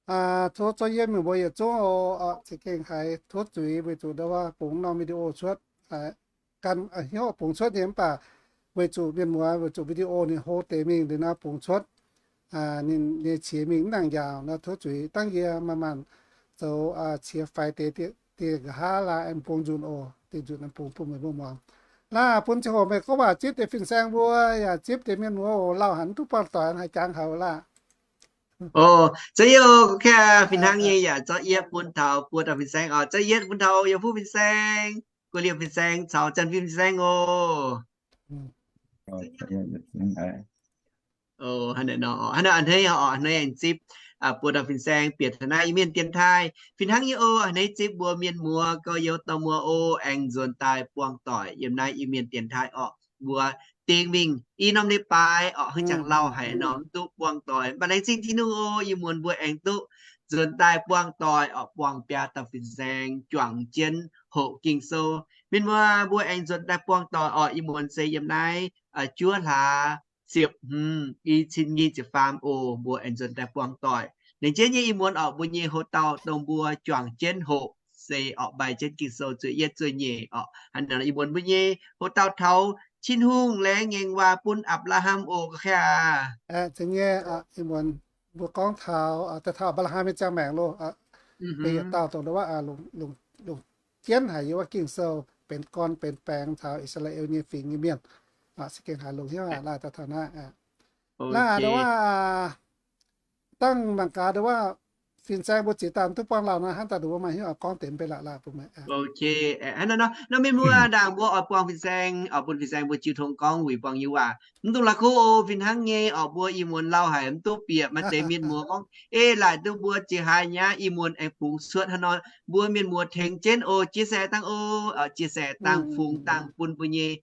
Tov zorqv yie mienh mbuo yietc zungv oc, za'gengh haiz tov zuiz weic zuqc ndau wuov bungx norm video cuotv, gan hnyouv bungx cuotv nyei mv baac weic zuqc mienh muoz weic zuqc video ninh hlo deix mingh liuz nor bungx cuotv ninh nyei qiex mingh mv nangc njaaux nor tov zuiz. Dangv yie manc-manc zoux qiex faix deix dieh nqa'haav laaix aengx bungx nzunc oc, dingh nzunc aengx bungx bun meih mbuo muangx. Laah bun ziangh hoc meih gorngv waac zipv deix fin-saeng mbuo yaac zipv deix mienh muoz oc, lauh haic mv duqv buangh doic haaix jangx haic oc laah. Oc, za'gengh yie oc, kaav fih hnangv nyei yaac zorqv yietv bun taux buo dauh fin-saeng oc. Zorqv yietv bun taux yiem fuqv fin-saeng, gu'liemh fin-saeng caux Janx-Fin fin-saeng oc. Hnangv naaiv oc, a'hneiv oc, a'hneiv aengx zipv buo dauh fin-saeng bieqc taux naaiv Iu-Mienh dienx taaih. Fih hnangv nyei oc, a'hneiv zipv mbuo mienh muoz gorx-youz dorh muoz oc, aengx nzuonx daaih buangh doic yiem naaiv Iu-Mienh dienx taaih orqc. Mbuo dingh mingh i norm leiz-baaix orqc, haaix jangx lauh haic nor mv duqv buangh doic. Mv baac laengz zingh Tin-Hungh oc, ih muonz mbuo aengx duqv nzuonx daaih buangh doic orqc, buangh biaa dauh fin-saeng juangc jienv hoqc Ging-Sou. Mienh muoz, mbuo aengx nzuonx daaih buangh doic orqc, ih muonz se yiem naaiv juov hlaax ziepc hmz i cin nyic ziepc faam oc, mbuo aengx nzuonx daaih buangh doic. Laengz jienv nyei ih muonz orqc, mbuo nyei hoc-dauh dongh mbuo juangc jienv hoqc se orqc, mbaih jienv Ging-Sou zueih yietv zueih nyeic orqc. Hnangv naaic ih muonz mbuo nyei hoc-dauh taux Tin-Hungh laengz ngaengc waac bun Apc^laa^ham oc, ga'qv aqv. Ih muonz mbuo gorngv taux, daaih taux Apc^laa^ham nyei ziangh maengc loh, beiv yietc dauh dongh wuov longc jienv haic yiem wuov Ging-Sou benx gorn benx baengx taux I^saa^laa^en nyei fingx nyei mienh. Se gengh haiz longc hnyouv aqv, laah daaih taux naaiv. Naaiv dongh wuov dangh mangc gaax dongh wuov fin-saeng mbuo ziex dauh duqv buangh lauh nor, hnangv daaih dongh wuov maaih hnyouv gorngv deix mv bei laaix bun meih. Hnangv naaiv nor, nor mienh muoz, ndaangc mbuo oix buangh fin-saeng, oix bun fin-saeng mbuo jiu tong gorngv wuic buangh nyei waac. Mv dungx la'kuqv oc, fih hnangv nyei orqc, mbuo ih muonz lauh haic mv duqv bieqc, maaih deix mienh muoz gorngv, Ei, laaic duqv mbuo jiex haaix nyungc aqv, ih muonz aengx bungx cuotv hnangv nor, mbuo mienh muoz tengx jienv oc, chia sẻ dangh oc, chia sẻ dangh fungx dangh bun mbuo nyei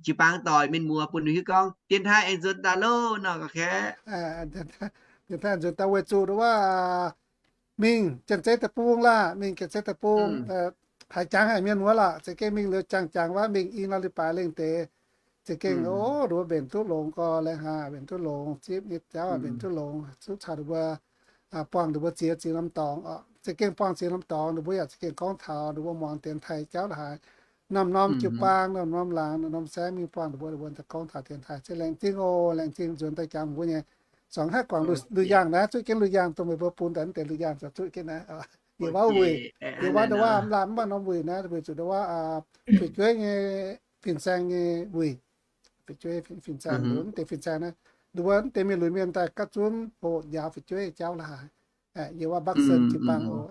jiu-baang doic mienh muoz bun ninh hiuv gorngv dienx taaih aengx nzuonx daaih loh nor ga'qv aqv. Dienx taaih nzuonx daaih weic zuqc dongh wuov mingh Janx-Zei deic-bung laah, mingh Janx-Zei deic-bung haaix jangx haic mienh muoz laah, za'gengh mingh liuz jangx jangx wuov mingh i norm leiz-baaix lengh deix, za'gengh oc, dongh wuov mbenc duqv longx gorx laengz haaix, mbenc duqv longx, zipv nyei jauv mbenc duqv longx, zuqc caux dongh mbuo buangh dongh mbuo ziex ziex norm dorngx oc. Za'gengh buangh ziex norm dorngx, ninh mbuo yaac za'gengh gorngv taux ninh mbuo muangx dienx taaih jauv la'haaix. Norm-norm jiu-baang, norm-norm laangz, norm-norm saengv mingh buangh ninh mbuo, ninh mbuo daaih gorngv taux dienx taaih. Se laengz zingh oc, laengz zingh nzuonx daaih jangx mbuo nyei. Zuangx haih guangc lui-yaangh naaiv, zuqv jienv lui-yaangh dongh meih mbuo bun daaih mv deix lui-yaangh zuqc zuqv jienv naaiv. Yie wuov wuic, yie wuov ndau wuov mv lamh mv baac norm wuic naaiv, weic zuqc ndau wuov fu'jueiv nyei fin-saeng nyei wuic. Fu'jueiv fin-saeng, mv deix fin-saeng naaiv, ndau wuov mv deix mienh lunx mienh daaih gapv zunv hoqc njaaux fu'jueiv jauv la'haaix. Yie wuov mbakv sen jiu-baang oc.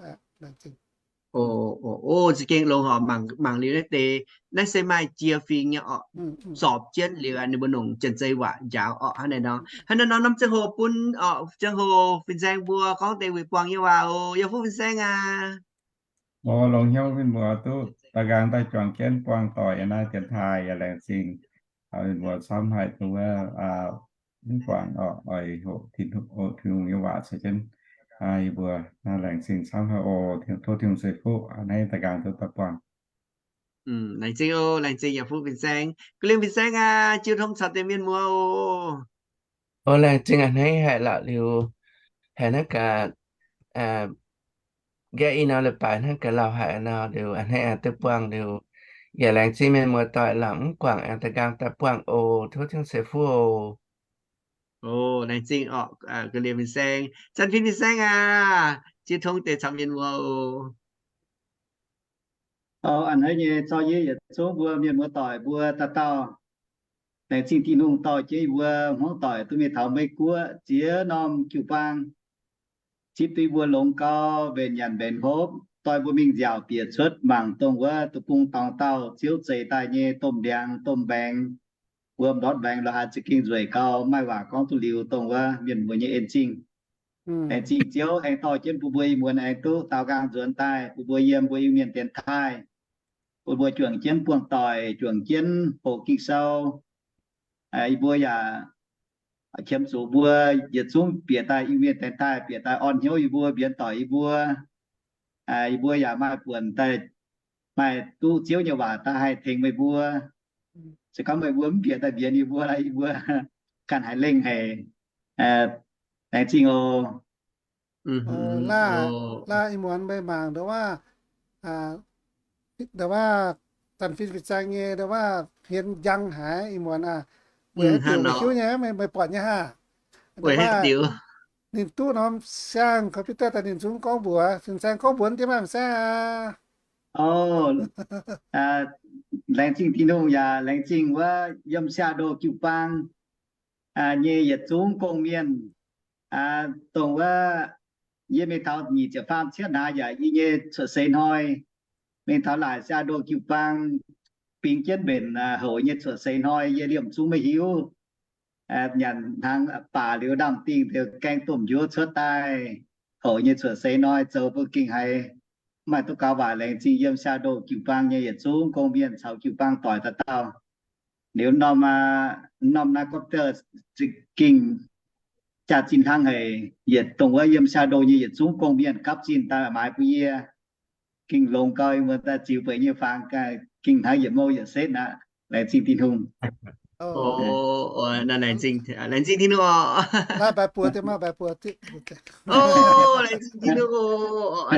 Oc, oc, za'gengh longx oc, mangc liuz naaiv deix, naaiv se maaih jiex fingx nyei oc, zorpc jienv liuz ninh mbuo nongc Janx-Zei waac njaaux oc. Hnangv naaiv nor, hnangv naaiv nor norm ziangh hoc bun oc, ziangh hoc fin-saeng mbuo gorngv deix wuic buangh nyei waac oc. Yie fuqv fin-saeng aac. Oc, longx hnyouv mienh muoz duqv da'nqaang daaih juangc jienv buangh doic yiem naaiv dienx taaih yaac laengz zingh mienh muoz camv haic dongh wuov mv guangc oc, oix hoqc Tin-Hungh nyei waac caux jienv yie mbuo. Laengz zingh camv haic oc. Tov Tin-Hungh ceix fuqv a'hneiv da'nqaang duqv daaih buangh. Laengz zingh oc, laengz zingh yaac fuqv fin-saeng. Gu'liemh fin-saeng aac, jiu tong caux deix mienh muoz oc. Oc, laengz zingh a'hneiv haic lorqc liuz, haiz hnangv gaax, nqaeqv i norm leiz-baaix hnangv gaax lauh haic nor liuz, a'hneiv duqv buangh liuz, yaac laengz zingh mienh muoz doic lorqc, mv guangc aengx da'nqaang daaih buangh oc. Tov Tin-Hungh ceix fuqv oc. Oc, laengz zingh oc, gu'liemh fin-saeng. Zanc fin fin-saeng aac, jiu tong deix caux mienh muoz oc. Oc, a'hneiv nyei zorqv yie yietc zungv mbuo mienh muoz doic mbuo dauh dauh. Laengz zingh Tin-Hungh dorh jienv yie mbuo hmuangv doic duqv mingh taux Meiv Guoqv ziex norm jiu-baang, zipv duqv yie mbuo longx gau, mbenc nyanc mbenc hopv, dorh mbuo mingh nziaauc bieqc cuotv mangc dongh wuov deic-bung dorngx dauh Ziouv zeix daaih nyei domh ndiangx domh mbaengx, wuom ndortv mbaengx la'haaix za'gengh nzueic gau, maaih waac gorngv duqv liuz dongh wuov mienh muoz nyei en zingh. Laengz zingh Ziouv aengx dorh jienv bun mbuo ih muonz aengx duqv daaux nqaang nzuonx daaih bun mbuo yiem mbuo Iu-Mienh dienx taaih, bun mbuo juangc jienv buangh doic, juangc jienv hoqc Ging-Sou. Yie mbuo yaac qiemx zuqc mbuo yietc zungv bieqc daaih Iu-Mienh dienx taaih, bieqc daaih orn hnyouv yie mbuo, mbienx doic yie mbuo. Yie mbuo yaac maaih buonc daaih maaih duqv Ziouv nyei waac daaih haih tengx meih mbuo. Se gorngv meih mbuo mv bieqc daaih mbienx yie mbuo, yie mbuo ganh haiz lengh haic. Laengz zingh oc. Laaih, laaih ih muonz meih mangc ndau wuov, ndau wuov zanc fin fin-saeng nyei ndau wuov hienx njang haic ih muonz aqv. Weic haaix diuc meih hiuv nyei, meih buatc nyei haah? Ndau wuov ninh duqv norm siang computer daaih ninh zungv gorngv mbuox fin-saeng, gorngv mbuox diex maaih fin-saeng aqv. Laengz zingh Tin-Hungh yaac laengz zingh wuov yiem Seattle jiu-baang nyei yietc zungv gong-mienh, dongh wuov yie mingh taux nyic ziepc faam cietv naaiv yaac yie nyei cuotv seix hnoi, mingh taux laaic Seattle jiu-baang bingx jienv mbenc houc nyei cuotv seix hnoi yie liemh zungv maiv hiuv. Nyanc hnaangx baac liuz ndaamv-dingh liuz gaeng domh njuov cuotv daaih, houc nyei cuotv seix hnoi zoux bun gengh haiz maaih duqv gaux waac. Laengz zingh yiem Seattle jiu-baang nyei yietc zungv gong-mienh caux jiu-baang doic dauh dauh. Liuz norm, norm naaiv gopv deix za'gengh jaax-zinh hnangv haic, yietc dongh wuov yiem Seattle nyei yietc zungv gong-mienh gapv zinh daaih maaiz bun yie. Gengh longx gau, ih muonz daaih ziux bueix nyei fangx gengh hnangv yietc mouh yietc setv aqv. Laengz zingh Tin-Hungh. Laengz zingh Tin-Hungh oc. Laengz zingh Tin-Hungh oc.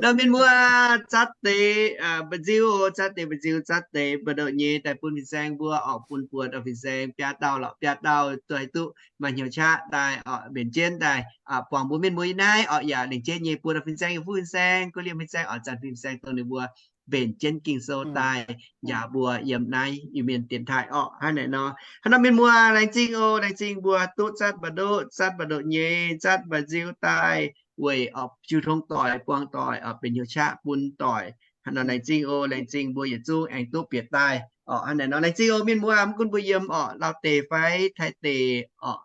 Nor mienh muoz, zatv deix mba'nziu, zatv deix mba'nziu, zatv deix mba'ndoqc nyei daaih bun fin-saeng mbuo orqc, bun buoz dauh fin-saeng biaa dauh lorqc, biaa dauh duqv haih duqv maaih hnyouv qaqv daaih orqc, mbenc jienv daaih buangh mbuo mienh muoz yiem naaiv orqc, yaac lengc jeiv nyei buoz dauh fin-saeng, yiem fuqv fin-saeng, guv liemh fin-saeng orqc, zanc fin-saeng dongh ninh mbuo mbenc jienv Ging-Sou daaih njaaux mbuo yiem naaiv Iu-Mienh dienx taaih orqc. Hnangv naaic nor, hnangv nor mienh muoz, laengz zingh oc, laengz zingh mbuo duqv zatv mba'ndoqc, zatv mba'ndoqc nyei, zatv mba'nziu daaih weic orqc jiu tong doic, buangh doic orqc, benx hnyouv qaqv bun doic. Hnangv nor laengz zingh oc, laengz zingh mbuo yietc zungv aengx duqv bieqc daaih orqc. Hnangv naaic nor laengz zingh oc mienh muoz, mv gunv mbuo yiem orqc Laauv deic fai Taiv deic orqc,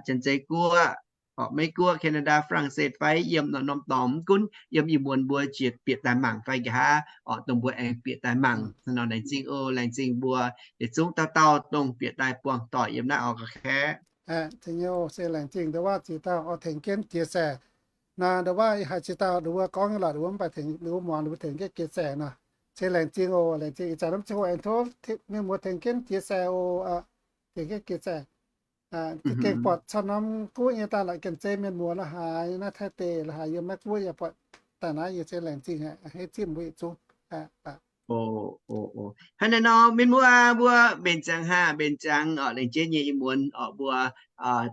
Janx-Zei Guoqv orqc, Meiv Guoqv, Canada, Faa^lang^set fai yiem norm-norm dorngx, mv gunv yiem ih muonz mbuo jiex bieqc daaih mangc fai nqa'haav orqc, dongh mbuo aengx bieqc daaih mangc. Hnangv nor laengz zingh oc, laengz zingh mbuo yietc zungv dauh dauh dongh bieqc daaih buangh doic yiem naaiv orqc ga'kaeqv. Laengz zingh ndau wuov ziex dauh oix tengx jienv jiex saeqv. Naaiv ndau wuov haiz ziex dauh ndau wuov gorngv lorqc, ndau wuov mv baac tengx, ndau wuov muangx ndau wuov tengx jienv jiex saeqv nor. Se laengz zingh oc, laengz zingh. Ih zanc norm ziangh hoc aengx tov mienh muoz tengx jienv jiex saeqv oc. Tengx jienv jiex saeqv. Za'gengh buatc camv norm guv nyei daaih la'genc zei mienh muoz la'haaix, naaiv Taiv deic la'haaix, yiem Meiv Guoqv yaac buatc daaih naaiv, yie se laengz zingh haic, hei zimv mbuo yietc zungv. Hnangv naaiv nor mienh muoz, mbuo mbenc ziangx haah, mbenc ziangx orqc, lengc jeiv nyei ih muonz orqc, mbuo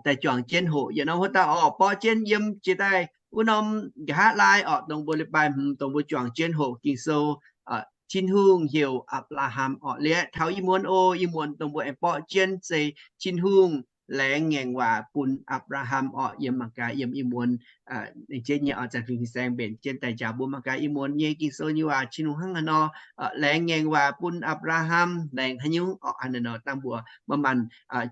daaih juangc jienv hoqc yietc norm hoqc dauh orqc, borqv jienv yiem jiex daaih wuov norm nqa'haav laai orqc, dongh mbuo leiz-baaix hmz dongh mbuo juangc jienv hoqc Ging-Sou Tin-Hungh heuc Apc^laa^ham orqc. Liuz taux ih muonz oc, ih muonz dongh mbuo aengx borqv jienv se Tin-Hungh laengz ngaengc waac bun Apc^laa^ham orqc, yiem mangc gaax yiem ih muonz lengc jeiv nyei orqc, zanc fin-saeng mbenc jienv daaih njaaux mbuo mangc gaax ih muonz nyei Ging-Sou nyei waac Tin-Hungh hnangv haaix nor laengz ngaengc waac bun Apc^laa^ham, laengz haaix nyungc orqc. Hnangv naaiv nor dangh mbuo maaih maanh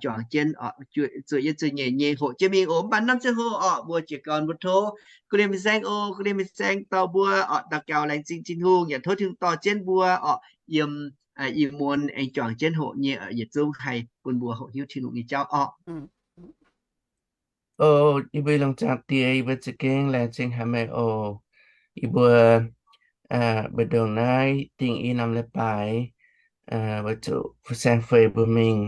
juangc jienv orqc, zuqc yietc zuqc nyeic nyei hoqc jienv mingh oc. Mv baac norm ziangh hoc orqc, mbuo jiez gorn mbuo tov guv liemh fin-saeng oc, guv liemh fin-saeng dorh mbuo orqc daux gaux laengz zingh Tin-Hungh, yaac tov Tin-Hungh dorh jienv mbuo orqc, yiem ih muonz aengx juangc jienv hoqc nyei yietc zungv haih bun mbuo hoqc hiuv Tin-Hungh nyei jauv orqc. O yie mbuo longc zaangc Diex, yie mbuo za'gengh laengz zingh haic meih oc. Yie mbuo mbu'ndongx naaiv dingh i norm leiz-baaix weic zuqc fu-saeng fei mbuo mingh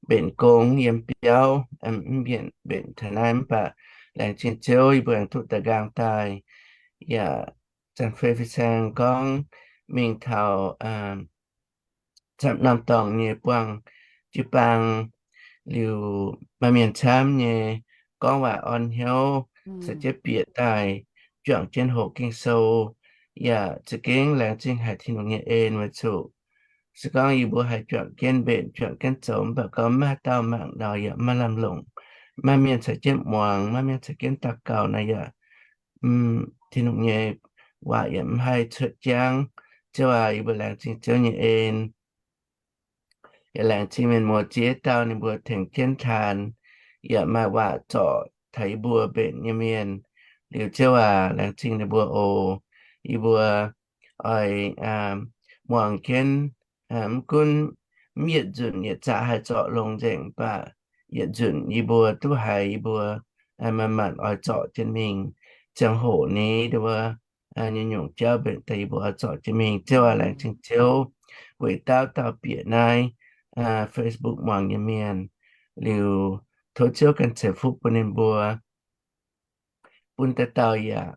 mbenc gong yiem biauv, mv mbienc mbenc taux naaiv, mv baac laengz zingh Ziouv yie mbuo aengx duqv daaih nqaang daaih. Yaac zanc fei fu-saeng gorngv mingh taux camv norm dorngx nyei buangh jiu-baang, liuz maaih mienh camv nyei gorngv waac orn hnyouv, caux jienv bieqc daaih juangc jienv hoqc Ging-Sou. Yaac za'gengh laengz zingh haic Tin-Hungh nyei en weic zuqc se gorngv yie mbuo haih juangc jienv mbenc, juangc jienv zoux, mv baac gorngv mv maaih dauh mangc nor yaac mv maaih lamh longc, mv maaih mienh caux jienv muangx, mv maaih mienh caux jienv daux gaux nor yaac Tin-Hungh nyei waac yaac mv haih cuotv jangv. Ziouv aac, yie mbuo laengz zingh Ziouv nyei en. Yaac laengz zingh mienh muoz ziex dauh ninh mbuo tengx jienv taan, yaac maaih waac zorc taux yie mbuo mbenc nyei mienh. Liuz Ziouv aac, laengz zingh ninh mbuo oc. Yie mbuo oix muangx jienv, mv gunv mv yietc nzunc yietc zaqc haih zorc longx nzengc, mv baac yietc nzunc yie mbuo duqv haiz yie mbuo manc-manc oix zorc jienv mingh. Ziangh hoc ni wuov nyei nyungc jauv mbenc daaih yie mbuo oix zorc jienv mingh. Ziouv aac, laengz zingh Ziouv weic dauh dauh bieqc naaiv Facebook muangx nyei mienh. Liuz tov Ziouv ganh ceix fuqv bun ninh mbuo. bun dauh dauh yaac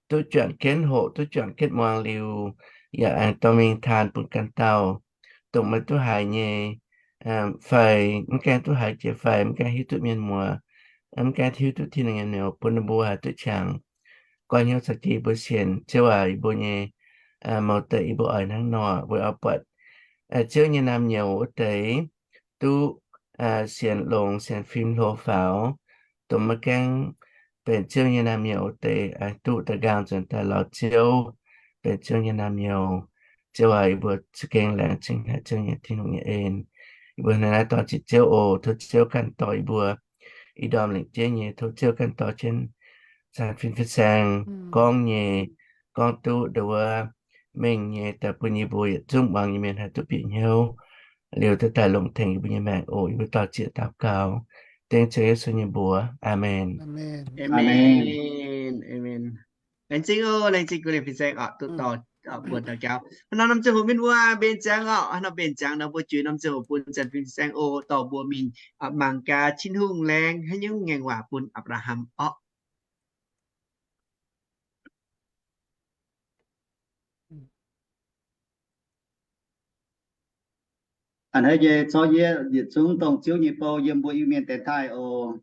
duqv juangc jienv hoqc, duqv juangc jienv muangx liuz, yaac aengx dorh mingh taan bun ganh dauh, dongh maiv duqv haiz nyei fai maiv gaengh duqv haiz jiex fai maiv gaengh hiuv duqv mienh muoz, maiv gaengh hiuv duqv Tin-Hungh nyei nyouz, bun ninh mbuo haih duqv qangx goiv hnyouv caux jienv yie mbuo sienx. Ziouv aac, yie mbuo nyei mouz deic yie mbuo oix hnangv nor, weic oix buatc Ziouv nyei naamh nyouz wuov deix duqv sienx longx, sienx fim hlo faaux, dongh maiv gaengh benx Ziouv nyei naamh nyouz wuov deix aengx duqv da'nqaang nzuonx daaih lorz Ziouv, benx Ziouv nyei naamh nyouz. Ziouv aac, yie mbuo za'gengh laengz zingh haic Ziouv nyei Tin-Hungh nyei en. Yie mbuo hnangv naaiv dorh jienv Ziouv oc. Tov Ziouv ganh dorh yie mbuo ih ndorm lengc jeiv nyei, tov Ziouv ganh dorh jienv zanc fin-saeng gorngv nyei, gorngv duqv ndongc wuov mengh nyei daaih bun yie mbuo yietc zungv muangx nyei mienh haih duqv bieqc hnyouv liuz duqv daaih longc tengx yie mbuo nyei maengc oc. Yie mbuo dorh zieqc daux gaux dengv Ziouv Yesu nyei mbuox. Aamen. Aamen. Laengz zingh oc, laengz zingh guv ninh fin-saeng oc, duqv dorh buonc daux gaux. Haaix nor norm ziangh hoc mienh mbuo mbenc ziangx oc, haaix nor mbenc ziangx nor mbuo juix norm ziangh hoc bun zanc fin-saeng oc, dorh mbuo mingh mangc gaax Tin-Hungh laengz haaix nyungc ngaengc waac bun Apc^laa^ham orqc. A'hneiv nyei zorqv yie yietc zungv dongh Ziouv nyei bou yiem mbuo Iu-Mienh deix taaih oc.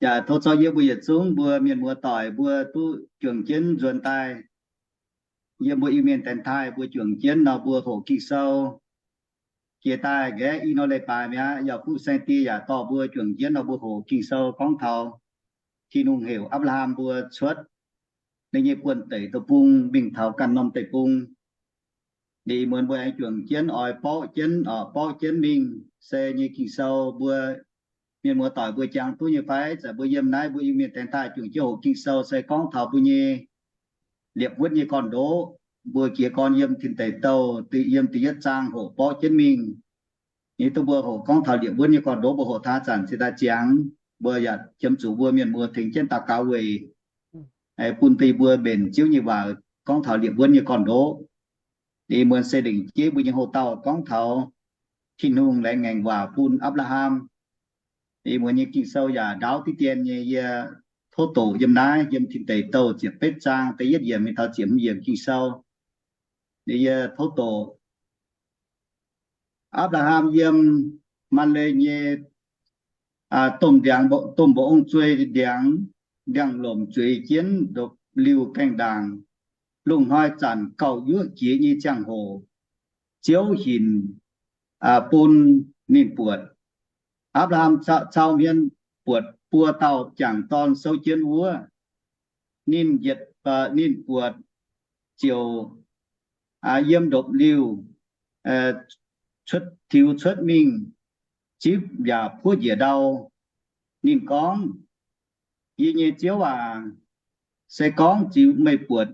Yaac tov zorqv yie mbuo yietc zungv mbuo mienh muoz doic mbuo duqv juangc jienv nzuonx daaih yiem mbuo Iu-Mienh deix taaih, mbuo juangc jienv nor mbuo hoqc Ging-Sou jiex daaih nqaeqv i nor leiz-baaix mi'aqv. Yaac fuqv saeng-die yaac dorh mbuo juangc jienv nor mbuo hoqc Ging-Sou gorngv taux Tin-Hungh heuc Apc^laa^ham mbuo cuotv ninh nyei buonv-deic deic-bung mingh taux ganh norm deic-bung. Ninh muonz mbuo aengx juangc jienv oix borqv jienv, borqv jienv mingh se nyei Ging-Sou mbuo mienh muoz doic mbuo jangx duqv nyei fai? Zanc mbuo yiem naaiv mbuo Iu-Mienh deix taaih juangc jienv hoqc Ging-Sou se gorngv taux mbuo nyei liepc wuonv nyei gorn-ndoqv. Mbuo jiez gorn yiem Tin Deic Douh yiem da'yietv zaang hoqc borqv jienv mingh. Ninh duqv mbuo hoqc gorngv taux liepc wuonv nyei gorn-ndoqv, mbuo hoqc taux zanc cingx daaih ziangx, mbuo yaac qiemx zuqc mbuo mienh muoz tengx jienv daux gaux weic bun deix mbuo mbenc Ziouv nyei waac gorngv taux liepc wuonv nyei gorn-ndoqv. Ninh muonz se lengc jeiv mbuo nyei hoc-dauh gorngv taux Tin-Hungh laengz ngaengc waac bun Apc^laa^ham. Ninh muonz nyei Ging-Sou yaac ndaauv diqv dien nyei. Yie tov doqc yiem naaiv, yiem Tin Deic Douh ziepc betv zaang da'yietv yiemc mingh taux ziepc hmz yiemc Ging-Sou. Yie tov doqc Apc^laa^ham yiem Manle nyei domh ndiangx, domh mba'ong zuei ndiangx, ndiangx-lomc zueiz jienv ndopv-liuh gaengh ndaangc. Lungh hnoi zanc gauh yuoqv jiex nyei ziangh hoc, Ziouv hinc bun ninh buatc. Apc^laa^ham cau hmien buatc buo dauh jangc dorn souv jienv wuov. Ninh yietc, ninh buatc ziouc yiem ndopv-liuh cuotv, tiux cuotv mingh, zipv yaac puoqv njiec ndau. Ninh gorngv, Yie nyei Ziouv aac, se gorngv ziux meih buatc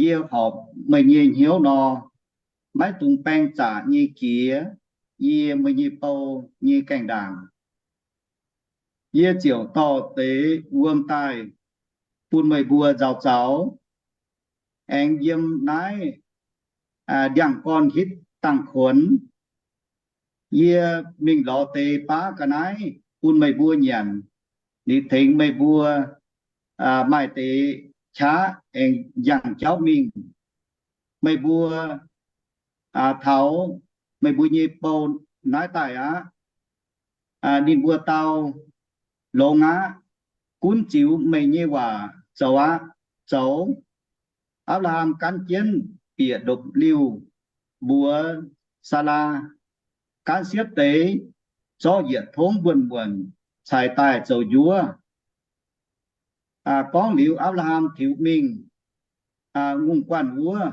yie horpc meih nyei hnyouv nor, maiv dungx baeng zaqc nyei jiex yie meih nyei bou nyei gaengh ndaangc. Yie ziouc dorh deix wuom daaih bun meih mbuo nzauh zaux, aengx yiem naaiv ndiangx-gorn hitv dangh kuonx. Yie mingh lorz deix baav ga'naaiv bun meih mbuo nyanc. Liuz tengx meih mbuo maaih deix qaqv aengx njang jauv mingh. Meih mbuo taux meih mbuo nyei bou naaiv daaih aqv. Ninh mbuo dau, Longx aqv. Gunv ziux meih nyei waac zoux aqv. Zoux. Apc^laa^ham gaanv jienv bieqc ndopv-liuh mbuox Saalaa, gaanv siepv deix zorqv yietc tongv mbuonx-muonc cais daaih zoux njuov. Gorngv liuz, Apc^laa^ham tiux mingh ngongh guanh wuov,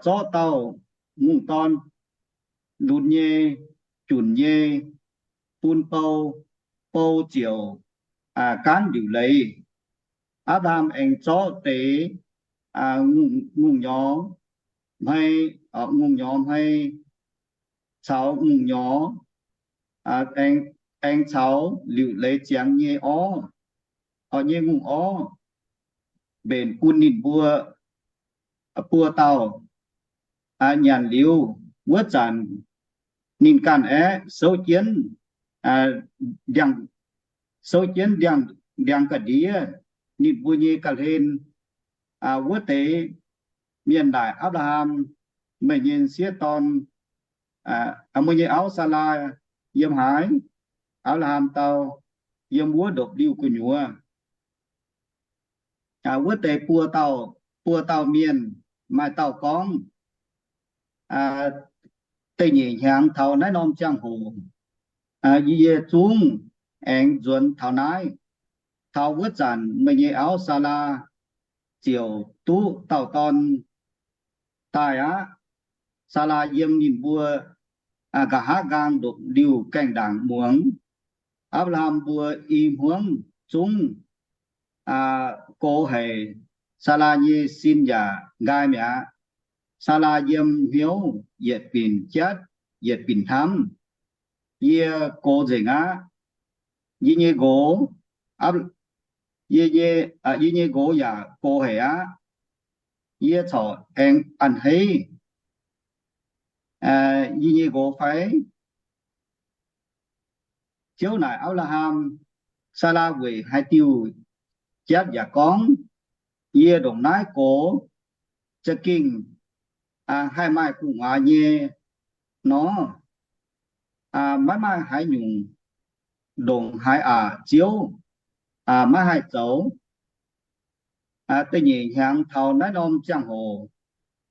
zorqv dauh ngongh dorn lunx nyei, junc nyei, bun bou. Bou ziouc gaanv liuc leiz. Apc^laa^ham aengx zorqv deix ngongh nyorx hmei, ngongh nyorx hmei caux ngongh nyorx, aengx caux liuc leiz ziangx nyei orv, nyei ngongh orv, mbenc bun ninh mbuo buo dauh nyanc liuz. Wuov zanc ninh ganh aeqv, souv jienv ndiangx, souv jienv ndiangx ga'ndiev, ninh mbuo nyei ga'hlen, wuov deix mienh naaic Apc^laa^ham, Meih nyei m'sieqv dorn, meih nyei auv Saalaa yiem haaix? Apc^laa^ham dau, Yiem wuov ndopv-liuh gu'nyuoz. Wuov deix buo dauh, buo dauh mienh maaih dauh gorngv, Da'nyeic hnyangx taux naaiv norm ziangh hoc yie zungv aengx nzuonx taux naaiv. Taux wuov zanc meih nyei auv Saalaa ziouc duqv dauh dorn daaih aqv. Saalaa yiem ninh mbuo nqa'haav nqaang ndopv-liuh gaengh ndaangc muangx. Apc^laa^ham mbuo i hmuangv zungv gox haic, Saalaa nyei sin yaac nqaai mi'aqv. Saalaa yiem hnyouv yietc binc jatv yietc binc hnamv, Yie gox nzengc aqv. Yie nyei nqox, yie nyei nqox yaac gox haic aqv. Yie corc aengx a'hneiv yie nyei nqox fai? Ziouv naaic Apc^laa^ham, Saalaa weic haaix diuc jatv yaac gorngv, Yie ndongc naaiv gox za'gengh haih maaih gu'nguaaz nyei nor? Maiv maaih haaix nyungc ndongc haaix aqc. Ziouv maiv haih zoux. Da'nyeic hnyangx taux naaiv norm ziangh hoc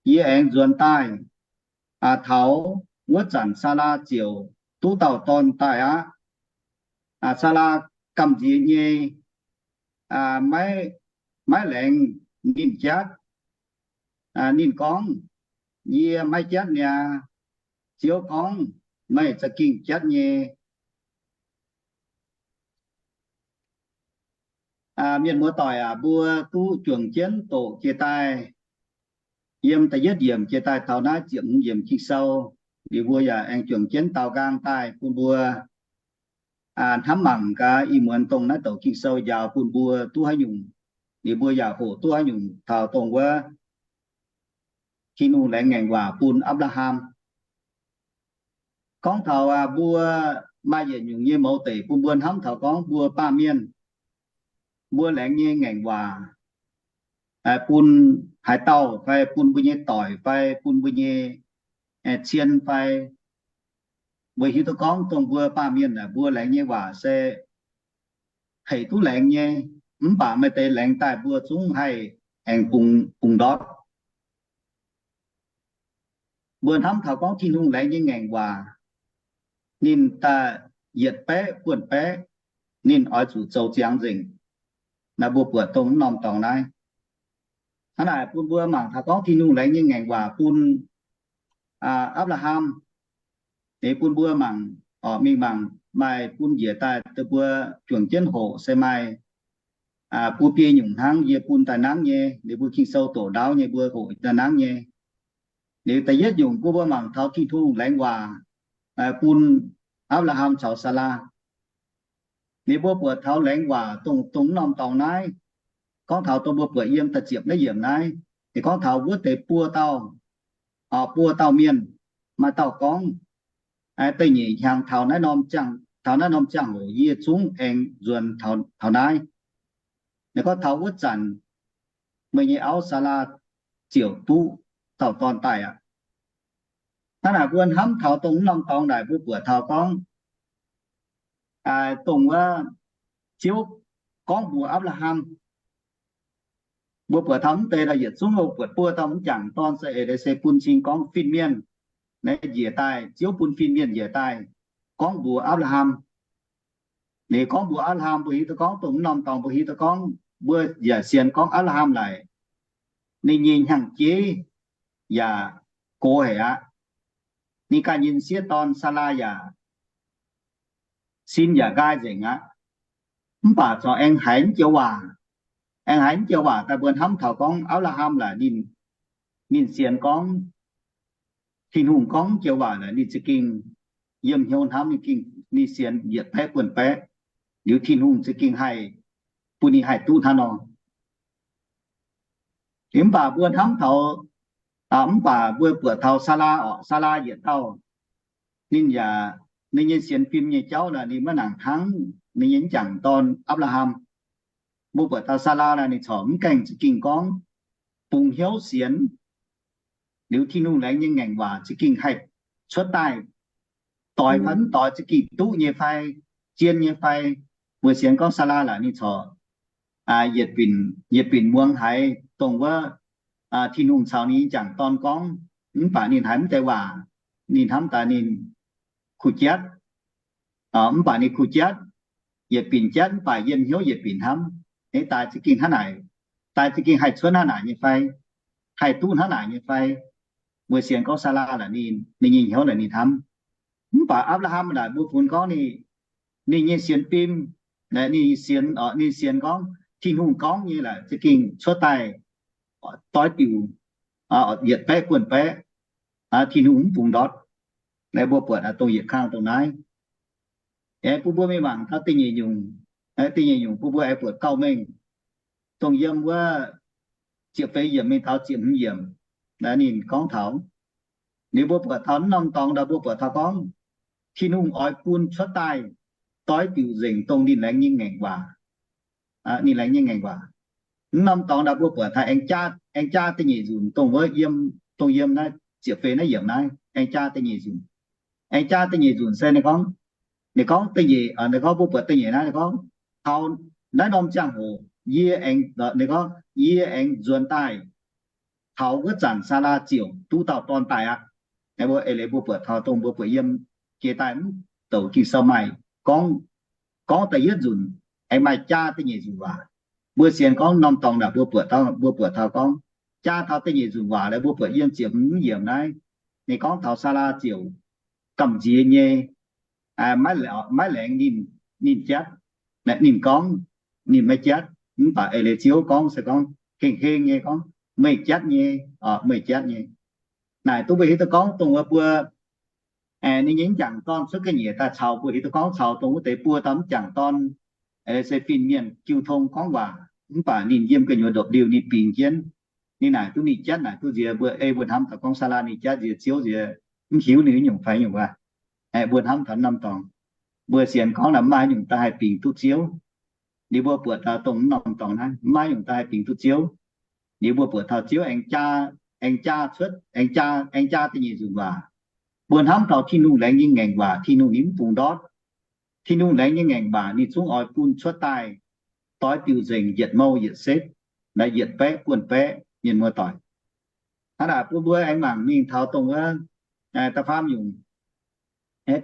yie aengx nzuonx daaih. Taux wuov zanc Saalaa ziouc duqv dauh dorn daaih aqv. Saalaa gamh nziex nyei maiv laengz ninh jatv. Ninh gorngv, Yie maiv jatv niaa. Ziouv gorngv, Meih za'gengh jatv nyei. Mienh muoz-doic aac, mbuo duqv juangc jienv doqc jiex daaih, yiem da'yietv yiemc jiex daaih taux naaiv ziepc hmz yiemc Ging-Sou, liuz mbuo yaac aengx juangc jienv daaux nqaang daaih bun mbuo hnamv mangc gaax ih muonz dongh naaiv douc Ging-Sou njaaux bun mbuo duqv haaix nyungc, liuz mbuo yaac hoqc duqv haaix nyungc taux dongh wuov Tin-Hungh laengz ngaengc waac bun Apc^laa^ham. Gorngv taux mbuo maaih yietc nyungc nyei mouz deic bun mbuo hnamv taux gorngv mbuo baamh mienh, mbuo laengz nyei ngaengc waac bun haaix dauh fai bun mbuo nyei doic fai bun mbuo nyei cien fai, mbuo hiuv duqv gorngv dongh mbuo baamh mienh aeqv, mbuo laengz nyei waac se hec duqv laengz nyei, mv baac maaih deix laengz daaih mbuo zungv haih aengx bungx ndortv. Mbuo hnamv taux gorngv Tin-Hungh laengz nyei ngaengc waac, ninh daaih yietc baeqv buonv baeqv, ninh oix zuqc zoux ziangx nzengc. Naaiv mbuo buatc dongh mv norm dorngx naaiv. Hnangv naaic bun mbuo mangc taux gorngv Tin-Hungh laengz nyei ngaengc waac bun Apc^laa^ham, ninh bun mbuo mangc, oc, mingh mangc maaih bun njiec daaih deix mbuo juangc jienv hoqc se maaih bun biei nyungc hnangv yie bun daaih nangv nyei, ninh mbuo Ging-Sou doqc ndaauv nyei mbuo hoqc daaih nangv nyei. Liuz da'yietv nyungc bun mbuo mangc taux Tin-Hungh laengz waac bun Apc^laa^ham caux Saalaa. Liuz mbuo buatc taux laengz waac dongh, dongh mv norm dorngx naaiv, gorngv taux dongh mbuo buatc yiem da'ziepc naaiv yiemc naaiv, ninh gorngv taux wuov deix buo dauh, buo dauh mienh, maaih dauh gorngv, da'nyeic hnyangx taux naaiv norm ziangh, taux naaiv norm ziangh hoc yie zungv aengx nzuonx taux naaiv. Ninh gorngv taux wuov zanc meih nyei auv Saalaa ziouc duqv dauh dorn daaih aqv. Hnangv naaic mbuo hnamv taux dongh mv norm dorngx naaic mbuo buatc taux gorngv, dongh wuov Ziouv gorngv mbuox Apc^laa^ham, mbuo buatc taux mv deix yietc zungv buatc buo dauh m'jangc dorn se eix leiz se bun cing gorngv fin-mienh. Naaiv njiec daaih, Ziouv bun fin-mienh njiec daaih gorngv mbuox Apc^laa^ham. Ninh gorngv mbuox Apc^laa^ham, mbuo hiuv duqv gorngv dongh mv norm dorngx mbuo hiuv duqv gorngv mbuo yaac sienx gorngv Apc^laa^ham naaic ninh nyei hnyangx-jeiv yaac gox haic aqv. Ninh ganh nyei sieqv dorn Saalaa yaac sin yaac nqaai nzengc aqv. Mv baac corc aengx haiz mv joux waac, aengx haiz mv joux waac daaih mbuo hnamv taux gorngv Apc^laa^ham laaic ninh, ninh sienx gorngv Tin-Hungh gorngv mv joux waac naaic ninh za'gengh yiem hnyouv hnamv, ninh gengh, ninh sienx yietc baeqv buonv baeqv, liuz Tin-Hungh za'gengh haih bun ninh haih duqv hnangv nor. Mv baac mbuo hnamv taux, mv baac mbuo buatc taux Saalaa orqc, Saalaa yietc dauh, ninh yaac, ninh nyei sienx fim nyei jauv naaic ninh maiv nangc hnangv ninh nyei m'jangc dorn Apc^laa^ham. Mbuo buatc taux Saalaa naaic ninh corc mv gaengh za'gengh gorngv, bungx hnyouv sienx liuz Tin-Hungh laengz nyei ngaengc waac za'gengh haih cuotv daaih, doix fai mv doix, za'gengh duqv nyei fai, zien nyei fai. Mbuo sienx gorngv Saalaa laaic ninh corc yietc binc, yietc binc muangx haiz dongh wuov Tin-Hungh caux ninh nyei m'jangc dorn gorngv, mv baac ninh haiz mv deix waac, ninh hnamv daaih ninh kuh jatv, mv baac ninh kuh jatv, yietc binc jatv mv baac yiem hnyouv yietc binc hnamv. Eix daaih za'gengh hnangv naaic, daaih za'gengh haih cuotv hnangv naaic nyei fai, haih duqv hnangv naaic nyei fai? Mbuo sienx gorngv Saalaa laaic ninh, ninh nyei hnyouv laaic ninh hnamv. Mv baac Apc^laa^ham laaic mbuo funx gorngv ninh, ninh nyei sienx fim, ninh sienx, ninh sienx gorngv Tin-Hungh gorngv nyei laaic za'gengh cuotv daaih doix diuc yietc baeqv buonv baeqv, Tin-Hungh mv bungx ndortv. Naaiv mbuo buatc dongh yietc kang dongh naaiv. Aengx bun mbuo mingh mangc taux da'nyeic nyungc, da'nyeic nyungc bun mbuo aengx buatc gauh mengh, dongh yiem wuov ziepc feix yiemc mingh taux ziepc hmz yiemc, ninh gorngv taux, liuz mbuo buatc taux mv norm dorngx ndau mbuo buatc taux gorngv, Tin-Hungh oix bun cuotv daaih doix diuc nzengc dongh ninh laengz nyei ngaengc waac. Ninh laengz nyei ngaengc waac. Mv norm dorngx ndau mbuo buatc taux aengx jaa, aengx jaa da'nyeic nzunc dongh wuov yiem, dongh yiem naaiv ziepc feix naaiv yiemc naaiv aengx jaa da'nyeic nzunc. Aengx jaa da'nyeic nzunc se ninh gorngv, ninh gorngv da'nyeic, ninh gorngv mbuo buatc da'nyeic naaiv ninh gorngv, taux naaiv norm ziangh hoc yie aengx, ninh gorngv yie aengx nzuonx daaih taux wuov zanc Saalaa ziouc duqv dauh dorn daaih aqv. Mbuo eix leiz mbuo buatc taux dongh mbuo buatc yiem jiex daaih mv douc Ging-Sou maaih gorngv, gorngv da'yietv nzunc aengx maaih jaa da'nyeic nzunc waac. Mbuo sienx gorngv norm dorngx naaic mbuo buatc, mbuo buatc taux gorngv jaa taux da'nyeic nzunc waac lorqc, mbuo buatc yiem ziepc hmz yiemc naaiv, ninh gorngv taux Saalaa ziouc gamh nziex nyei, maiv laengz ninh, ninh jatv. Ninh gorngv ninh maiv jatv, mv baac eix leiz Ziouv gorngv se gorngv heng heng nyei gorngv, meih jatv nyei, meih jatv nyei. Naaic duqv mbuo hiuv duqv gorngv dongh wuov mbuo ninh nyei m'jangc dorn cuotv ga'nyiec daaih caux mbuo hiuv duqv gorngv caux dongh wuov deix buo dauh m'jangc dorn se fin-mienh jiu tong gorngv waac, mv baac ninh yiem gu'nyuoz ndopv-liuh ninh bingx jienv. Ninh naaic duqv ninh jatv naaic duqv nziex mbuo, ei mbuo hnamv taux gorngv Saalaa ninh jatv nziex Ziouv nziex, mv hiuv ninh nyungc fai nyungc waac. Mbuo hnamv taux norm dorngx, mbuo sienx gorngv naaic mv maaih nyungc daaih haih bingx duqv Ziouv. Liuz mbuo buatc taux dongh mv norm dorngx naaiv mv maaih nyungc daaih haih bingx duqv Ziouv. Liuz mbuo buatc taux Ziouv aengx jaa, aengx jaa cuotv, aengx jaa, aengx jaa da'nyeic nzunc waac. Mbuo hnamv taux Tin-Hungh laengz nyei ngaengc waac, Tin-Hungh ninh mv bungx ndortv. Tin-Hungh laengz nyei ngaengc waac ninh zungv oix bun cuotv daaih doix diuc nzengc yietc mouh yietc setv, naaiv yietc baeqv buonv baeqv mienh muoz-doic. Hnangv naaic bun mbuo aengx mangc mingh taux dongh wuov da'faam nyungc,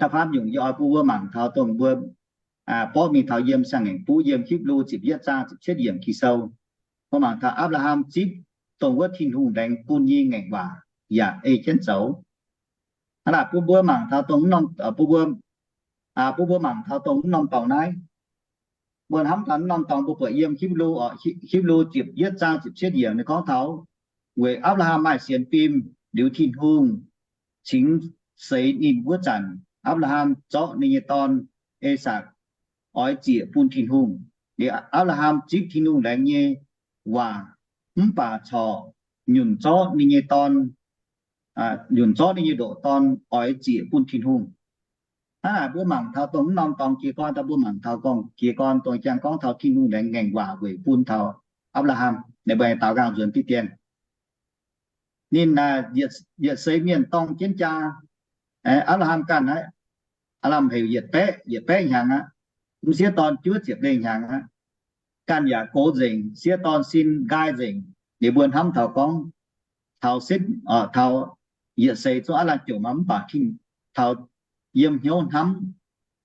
da'faam nyungc yie oix bun mbuo mangc taux dongh mbuo borqv mingh taux yiem Siang-Ngaengc Buv yiem Hipv^lu ziepc yietv zaang ziepc cietv yiemc Ging-Sou. Mbuo mangc taux Apc^laa^ham zipv dongh wuov Tin-Hungh laengz bun nyei ngaengc waac yaac ei jienv zoux. Hnangv naaic bun mbuo mangc taux dongh, bun mbuo, bun mbuo mangc taux dongh mv norm dorngx naaiv. Mbuo hnamv taux mv norm dorngx mbuo buatc yiem Hipv^lu, Hipv^lu ziepc yietv zaang ziepc cietv yiemc ninh gorngv taux, weic Apc^laa^ham maaih sienx fim liuz Tin-Hungh cingx seix ninh wuov zanc, Apc^laa^ham zorqv ninh nyei dorn, E^sakc, oix ziec bun Tin-Hungh. Liuz Apc^laa^ham zipv Tin-Hungh laengz nyei waac mv baac corc nyunc zorqv ninh nyei dorn, nyunc zorqv ninh nyei ndoqc dorn oix ziec bun Tin-Hungh. Hnangv naaic mbuo mangc taux dongh mv norm dorngx jiez gorn daaih mbuo mangc taux gorngv jiez gorn dongh jangx gorngv taux Tin-Hungh laengz ngaengc waac weic bun taux Apc^laa^ham. Ninh mbuo daaux nqaang nzuonx diqv dien. Ninh yietc seix mienh dorng jienv jaa, Apc^laa^ham ganh aqv, lamh heuc yietc baeqv, yietc baeqv hnyangx aqv. Mv sieqv dorn juov ziepc lengh hnyangx aqv. Ganh yaac gox nzengc, sieqv dorn sin nqaai nzengc. Liuz mbuo hnamv taux gorngv, taux setv, taux yietc seix zungv aav laanh jomc aqv, mv baac taux yiem hnyouv hnamv,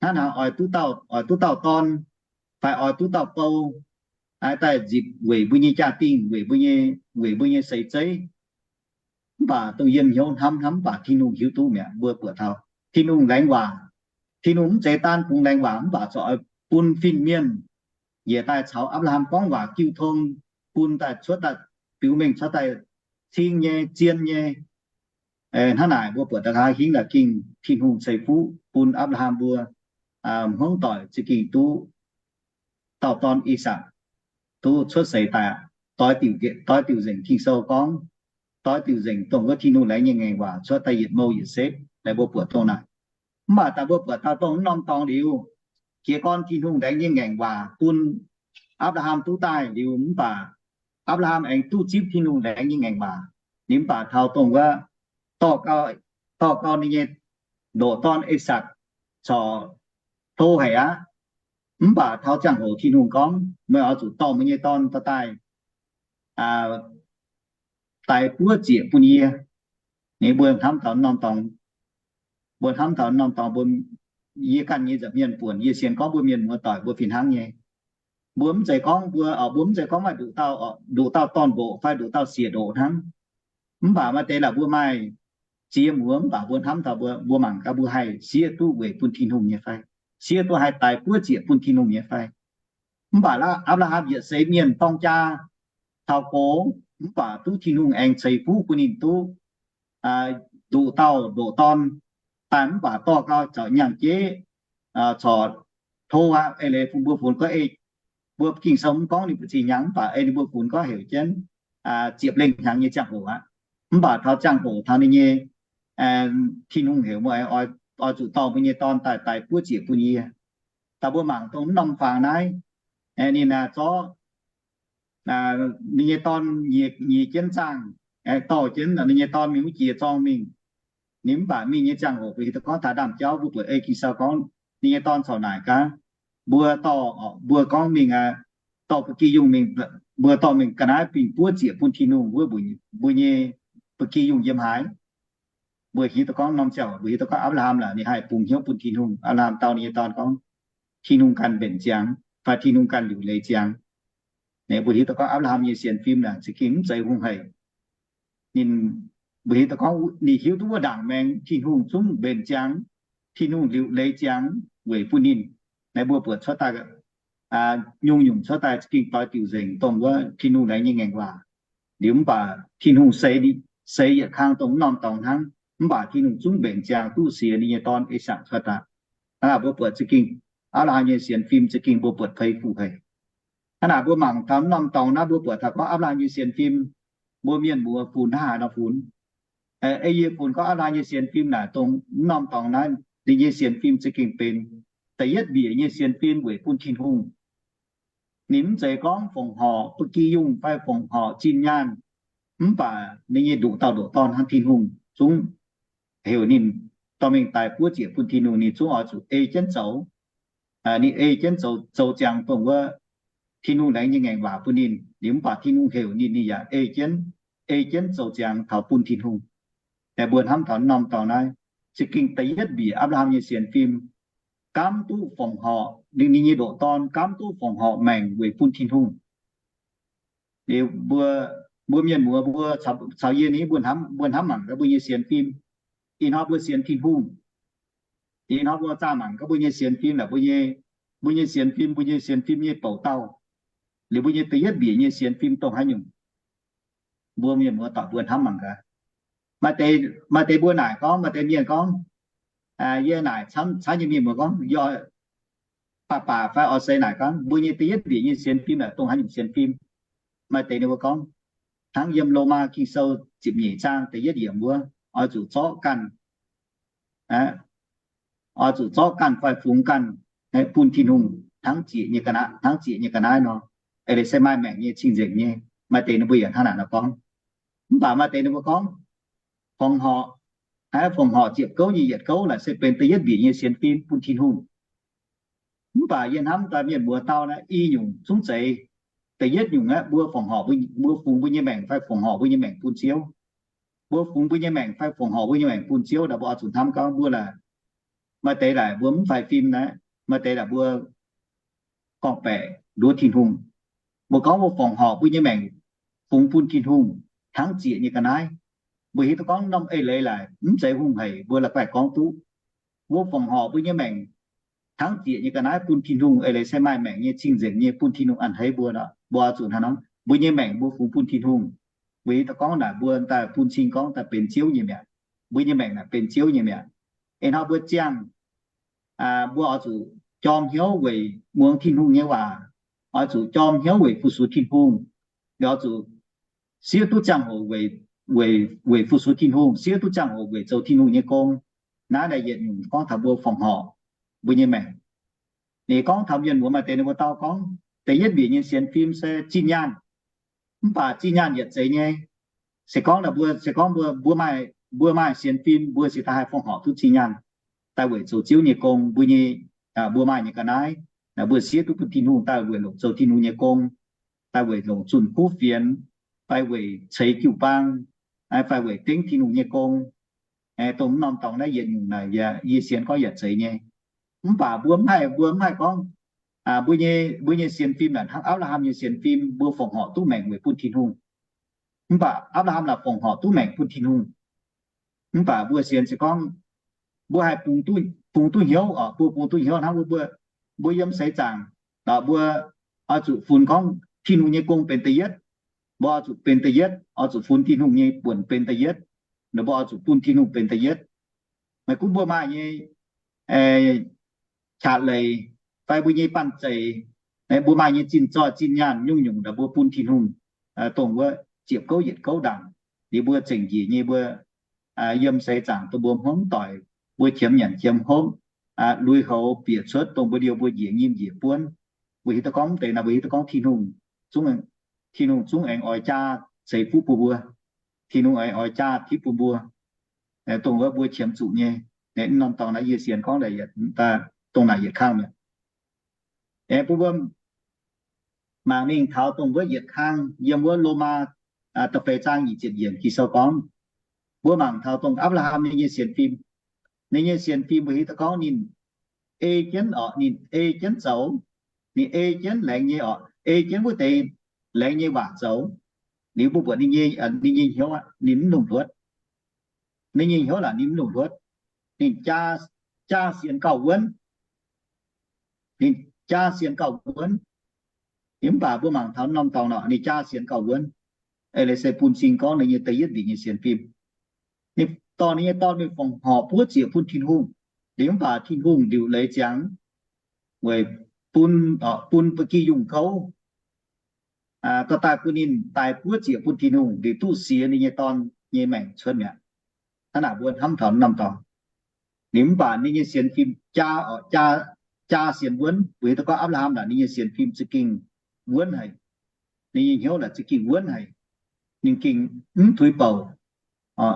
hnangv naaic oix duqv dauh, oix duqv dauh dorn, fai oix duqv dauh bou, daaih nzipc weic mbuo nyei jaa-dingh, weic mbuo nyei, weic mbuo nyei seix zeiv. Mv baac dongh yiem hnyouv hnamv hnamv mv baac Tin-Hungh hiuv duqv mi'aqv. Mbuo buatc taux Tin-Hungh laengz waac, Tin-Hungh mv zeiz daanh bungx laengz waac mv baac corc oix bun fin-mienh njiec daaih caux Apc^laa^ham gorngv waac jiu tong, bun daaih cuotv daaih biux mengh cuotv daaih cing nyei, zien nyei. Hnangv naaic mbuo buatc daaih hingv naaic gengh Tin-Hungh ceix fuqv bun Apc^laa^ham mbuo hmuangv doic za'gengh duqv dauh dorn I^sakc duqv cuotv seix daaih. Doix diuc nzengc, Ging-Sou gorngv, doix diuc nzengc dongh wuov Tin-Hungh laengz nyei ngaengc waac cuotv daaih yietc mouh yietc setv. Naaiv mbuo buatc dongh naaic. Mv baac daaih mbuo buatc taux dongh mv norm dorngx liuz, jiez gorn Tin-Hungh laengz nyei ngaengc waac bun Apc^laa^ham duqv daaih liuz mv baac Apc^laa^ham aengx duqv zipv Tin-Hungh laengz nyei ngaengc waac. Liuz mv baac taux dongh wuov dorh gau, dorh gau ninh nyei ndoqc dorn Esaakc corc hlo haic aqv. Mv baac taux ziangh hoc Tin-Hungh gorngv, meih oix zuqc dorh meih nyei dorn daaih, daix buov ziec bun yie. Ninh mbuo hnamv taux norm dorngx, mbuo hnamv taux norm dorngx mbuo, yie ganh nyei nza'hmien buonc, yie sienx gorngv mbuo mienh muoz doic mbuo fih hnangv nyei. Mbuo mv zeiz gorngv mbuo, mbuo mv zeiz gorngv maaih nduqc dauh, nduqc dauh dorn-ndoqc fai nduqc dauh siec ndoqc hnangv. Mv baac maaih deix laaix mbuo maaih ziex muoz, mv baac mbuo hnamv taux mbuo, mbuo mangc gaax mbuo haih siev duqv weic bun Tin-Hungh nyei fai, siev duqv haih daix buov ziec bun Tin-Hungh nyei fai. Mv baac Apc^laa^ham yietc seix mienh dorng jaa taux gox, mv baac duqv Tin-Hungh aengx ceix fuqv bun ninh duqv nduqc dauh ndoqc dorn daaih, mv baac dorh gau caux nyaanh jeiv corc hlo aqv. Eix leiz mbuo funx gorngv ei, mbuo Ging-Sou mv gorngv ninh mbuo zinh hnyangx, mv baac ei ninh mbuo funx gorngv heuc jienv ziepc lengh hnyangx nyei ziangh hoc aqv. Mv baac taux ziangh hoc taux ninh nyei, Tin-Hungh heuc mbuo oix zuqc dorh mbuo nyei dorn daaih daix buov ziec bun yie. Daaih mbuo mangc dongh mv norm fangx naaiv, ninh zorqv ninh nyei dorn nyiex jienv zaangh, dorh jienv ninh nyei dorn mingh wuov jiex zorng mingh. Ninh mv baac mingh nyei ziangh hoc mbuo hiuv duqv gorngv taux ndaamv-jauv mbuo buatc ei Ging-Sou gorngv ninh nyei dorn corc naaic gaax mbuo, dorh, mbuo gorngv mingh aqv, dorh ba'gi yungh mingh, mbuo dorh mingh ga'naaiv bingx buov ziec bun Tin-Hungh wuov, mbuo nyei ba'gi yungh yiem haaix? Mbuo hiuv duqv gorngv norm ziangh hoc mbuo hiuv duqv gorngv Apc^laa^ham laaix ninh haih bungx hnyouv bun Tin-Hungh. Apc^laa^ham dau ninh nyei dorn gorngv, Tin-Hungh ganh mbenc ziangx fai Tin-Hungh ganh liuc leiz ziangx. Mbuo hiuv duqv gorngv Apc^laa^ham nyei sienx fim naaic za'gengh mv zeiz hungh haic. Ninh, mbuo hiuv duqv gorngv ninh hiuv duqv wuov ndaangc maengx Tin-Hungh zungv mbenc ziangx, Tin-Hungh liuc leiz ziangx weic bun ninh. Naaiv mbuo buatc cuotv daaih, nyungc-nyungc cuotv daaih za'gengh doix diuc nzengc dongh wuov Tin-Hungh laengz nyei ngaengc waac. Liuz mv baac Tin-Hungh seix, seix yietc kang dongh mv norm dorngx hnangv, mv baac Tin-Hungh zungv mbenc ziangx duqv siex ninh nyei dorn Esaakc cuotv daaih. Hnangv naaic mbuo buatc za'gengh Apc^laa^ham nyei sienx fim za'gengh mbuo buatc fei fuc haic. Hnangv naaic mbuo mangc taux mv norm dorngx naaiv mbuo buatc taux gorngv Apc^laa^ham nyei sienx fim, mbuo mienh muoz funx hnangv haaix nor funx. Ei yie funx gorngv Apc^laa^ham nyei sienx fim naaic dongh mv norm dorngx naaiv ninh nyei sienx fim za'gengh benx da'yietv mbiec nyei sienx fim weic bun Tin-Hungh. Ninh mv zeiz gorngv fongc horc ba'gi yungh fai fongc horc zinh nyaanh, mv baac ninh nyei nduqc dauh ndoqc dorn hnangv Tin-Hungh zungv heuc ninh dorh mingh daix buov ziec bun Tin-Hungh, ninh zungv oix zuqc ei jienv zoux. Ninh ei jienv zoux, zoux ziangx dongh wuov Tin-Hungh laengz nyei ngaengc waac bun ninh. Liuz mv baac Tin-Hungh heuc ninh, ninh yaac ei jienv, ei jienv zoux ziangx taux bun Tin-Hungh. Mbuo hnamv taux norm dorngx naaiv, za'gengh da'yietv mbiec Apc^laa^ham nyei sienx fim, gaamv duqv fongc horc, ninh, ninh nyei ndoqc dorn gaamv duqv fongc horc maengc weic bun Tin-Hungh. Liuz mbuo, mbuo mienh muoz mbuo caux yie ni, mbuo hnamv, mbuo hnamv mangc gaax mbuo nyei sienx fim. Ih hnoi mbuo sienx Tin-Hungh, ih hnoi mbuo zaah mangc gaax mbuo nyei sienx fim naaic, mbuo nyei, mbuo nyei sienx fim, mbuo nyei sienx fim nyei bouc dauh, liuz mbuo nyei da'yietv mbiec nyei sienx fim dongh haaix nyungc? Mbuo mienh muoz doic mbuo hnamv mangc gaax. Maaih deix, maaih deix mbuo naaic gorngv, maaih deix mienh gorngv, yie naaic camv camv nyei mienh muoz gorngv, yie baac baac fai oix seix naaic gorngv mbuo nyei da'yietv mbiec nyei sienx fim naaic dongh haaix nyungc sienx fim? Maaih deix ninh mbuo gorngv, hnangv yiem Lomaa Ging-Sou ziepc nyeic zaang da'yietv yiemc wuov, oix zuqc zorqv ganh, oix zuqc zorqv ganh fai fungx ganh bun Tin-Hungh hnangv zieqc nyei ga'naaiv, hnangv zieqc nyei ga'naaiv nor, eix leiz se maaih maengc nyei cing-nzengc nyei. Maaih deix ninh mbuo yaac hnangv naaic nor gorngv. Mv baac maaih deix ninh mbuo gorngv, fongc horc, fongc horc ziepc gouv nyei yietc gouv naaic se benx da'yietv mbiec nyei sienx fim bun Tin-Hungh. Mv baac yie hnamv daaih mienh muoz dauh naaiv i nyungc zungv zeiz. Da'yietv nyungc aeqv, mbuo fongc horc, mbuo fungx mbuo nyei maengc fai fongc horc mbuo nyei maengc bun Ziouv. Mbuo fungx mbuo nyei maengc fai fongc horc mbuo nyei maengc bun Ziouv naaic, mbuo oix zuqc hnamv gorngv mbuo laaix, maaih deix laaix mbuo mv faix fim naaiv, maaih deix laaix mbuo gorngv-baeqc nduov Tin-Hungh. Mbuo gorngv mbuo fongc horc mbuo nyei maengc fungx bun Tin-Hungh hnangv zieqc nyei ga'naaiv. Mbuo hiuv duqv gorngv norm eix leiz laaix mv zeiz hungh haic, mbuo la'guaih gorngv duqv. Mbuo fongc horc mbuo nyei maengc hnangv zieqc nyei ga'naaiv bun Tin-Hungh, eix leiz se maaih maengc nyei cing-nzengc nyei bun Tin-Hungh a'hneiv mbuo nor, mbuo oix zuqc hnangv nor, mbuo nyei maengc mbuo fungx bun Tin-Hungh. Weic zuqc gorngv naaic mbuo daaih bun cing gorngv daaih benx Ziouv nyei mi'aqv. Mbuo nyei maengc naaic benx Ziouv nyei mi'aqv. Ih hnoi mbuo ziangh, mbuo oix zuqc jorm hnyouv weic muangx Tin-Hungh nyei waac, oix zuqc jorm hnyouv weic fu-sux Tin-Hungh, oix zuqc siev duqv ziangh hoc weic fu-sux Tin-Hungh, siev duqv ziangh hoc weic zoux Tin-Hungh nyei gong. Naaiv naaic yietc nyungc gorngv taux mbuo fongc horc mbuo nyei maengc. Ninh gorngv taux mienh muoz maaih deix ninh mbuo dau gorngv, Da'yietv mbiec nyei sienx fim se zinh nyaanh. Mv baac zinh nyaanh yietc zeiz nyei. Se gorngv mbuo, se gorngv mbuo, mbuo maaih, mbuo maaih sienx fim, mbuo se daaih haih fongc horc duqv zinh nyaanh daaih weic zoux Ziouv nyei gong. Mbuo nyei, mbuo maaih nyei ga'naaiv, mbuo siev duqv bun Tin-Hungh daaih weic longc zoux Tin-Hungh nyei gong, daaih weic longc zunh kuv fienx, fai weic ceix jiu-baang, fai weic dengv Tin-Hungh nyei gong. Dongh norm dorngx naaiv yietc nyungc naaic, yie sienx gorngv yietc zeiz nyei. Mv baac mbuo mv haih, mbuo mv haih gorngv, mbuo nyei, mbuo nyei sienx fim naaic hnangv Apc^laa^ham nyei sienx fim, mbuo fongc horc duqv maengc weic bun Tin-Hungh. Mv baac Apc^laa^ham naaic fongc horc duqv maengc bun Tin-Hungh. Mv baac mbuo sienx se gorngv mbuo haih bungx duqv, bungx duqv hnyouv oc, mbuo bungx duqv hnyouv hnangv mbuo, mbuo yiem seix zaangc, mbuo oix zuqc funx gorngv Tin-Hungh nyei gong benx da'yietv. Mbuo oix zuqc benx da'yietv, oix zuqc funx Tin-Hungh nyei buonc benx da'yietv. Mbuo oix zuqc bun Tin-Hungh benx da'yietv. Maiv gunv mbuo maaih nyei qaqv leiz fai mbuo nyei banh zeic, mbuo maaih nyei zinh zoih zinh nyaanh nyungc-nyungc naaic mbuo bun Tin-Hungh, dongh wuov ziepc gouv yietc gouv ndaangc. Liuz mbuo zengc njiec nyei mbuo yiem seix zaangc dongh mbuo hmuangv doic, mbuo qiemx nyanc qiemx hopv, lui-houx bieqc cuotv dongh mbuo liouh mbuo njiec nyim njiec buonv. Mbuo hiuv duqv gorngv mv deix naaic, mbuo hiuv duqv gorngv Tin-Hungh zungv, Tin-Hungh zungv aengx oix jaa ceix fuqv bun mbuo. Tin-Hungh aengx oix jaa tipv bun mbuo, dongh wuov mbuo qiemx zuqc nyei. Norm dorngx naaiv yie sienx gorngv dongh naaic yietc kang mi'aqv. Bun mbuo mangc mingh taux dongh wuov yietc kang yiem wuov Lomaa da'feix zaang nyic ziepc yiemc Ging-Sou gorngv, mbuo mangc taux dongh Apc^laa^ham ninh nyei sienx fim. Ninh nyei sienx fim mbuo hiuv duqv gorngv ninh ei jienv oc, ninh ei jienv zoux, ninh ei jienv laengz nyei oc, ei jienv wuov deix laengz nyei waac zoux. Liuz mbuo buatc ninh nyei, ninh nyei hnyouv aqv, ninh mv lungh hluotv. Ninh nyei hnyouv laaic ninh mv lungh hluotv. Ninh jaa, jaa sienx gauh wuonv. Ninh jaa sienx gauh wuonv. Mv baac mbuo mangc taux norm dorngx nor, ninh jaa sienx gauh wuonv. Eix leiz se bun cing gorngv ninh nyei da'yietv mbiec nyei sienx fim, ninh dorh ninh nyei dorn mingh fongc horc buov ziec bun Tin-Hungh. Liuz mv baac Tin-Hungh liuc leiz ziangx weic bun, bun ba'gi yungh gouv dorh daaih bun ninh daaih buov ziec bun Tin-Hungh, liuz duqv siex ninh nyei dorn nyei maengc cuotv mi'aqv. Hnangv naaic mbuo hnamv taux norm dorngx. Liuz mv baac ninh nyei sienx fim jaa, jaa sienx wuonv. Mbuo hiuv duqv gorngv Apc^laa^ham naaic ninh nyei sienx fim za'gengh wuonv haic. Ninh nyei hnyouv laaic za'gengh wuonv haic. Ninh gengh mv tuix bouc.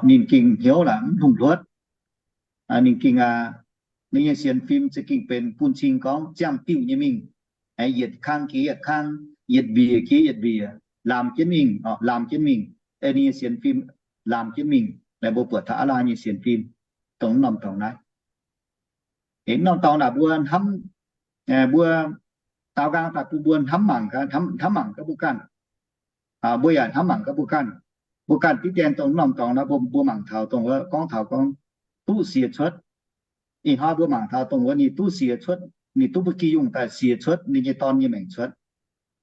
Ninh gengh hnyouv laaic mv lungh hluotv. Ninh gengh, ninh nyei sienx fim za'gengh benx bun cing gorngv ziangh diuh nyei mingh, yietc kang jiex yietc kang, yietc mbiec jiex yietc mbiec, laamh jienv mingh, laamh jienv mingh. Ninh nyei sienx fim laamh jienv mingh. Naaiv mbuo buatc taux Apc^laa^ham nyei sienx fim dongh norm dorngx naaiv. Norm dorngx naaic mbuo hnamv, mbuo daaux nqaang daaih bun mbuo hnamv mangc, hnamv mangc gaax mbuo ganh. Mbuo yaac hnamv mangc gaax mbuo ganh. Mbuo ganh diqv dien dongh norm dorngx naaiv mbuo mangc taux dongh wuov gorngv taux gorngv duqv siex cuotv. Ih hnoi mbuo mangc taux dongh wuov ninh duqv siex cuotv, ninh duqv ba'gi yungh daaih siex cuotv ninh nyei dorn nyei maengc cuotv.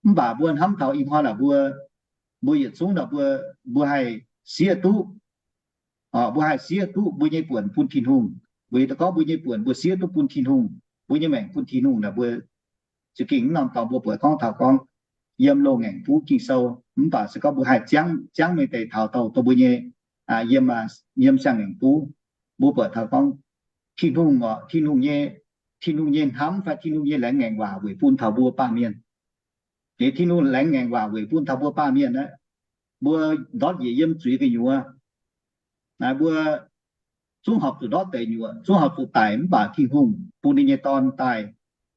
Mv baac mbuo hnamv taux ih hnoi naaic mbuo, mbuo yietc zungv naaic mbuo, mbuo haih siev duqv, mbuo haih siev duqv mbuo nyei buonc bun Tin-Hungh. Weic da'gorngv mbuo nyei buonc mbuo siev duqv bun Tin-Hungh, mbuo nyei maengc bun Tin-Hungh naaic mbuo za'gengh mv norm dorngx mbuo buatc gorngv taux gorngv yiem loz-ngaengc buv Ging-Sou. Mv baac se gorngv mbuo haih ziangv, ziangv mingh deix taux dongh mbuo nyei yiem, yiem siang-ngaengc buv, mbuo buatc taux gorngv Tin-Hungh oc, Tin-Hungh nyei, Tin-Hungh nyei hnamv fai Tin-Hungh nyei laengz ngaengc waac weic bun taux mbuo baamh mienh. Liuz Tin-Hungh laengz ngaengc waac weic bun taux mbuo baamh mienh aqv, mbuo ndortv njiec yiem zuiz gu'nyuoz. Naaiv mbuo zungv horpc zuqc ndortv deic nyuoqc, zungv horpc zuqc daic, mv baac Tin-Hungh bun ninh nyei Dorn daaih,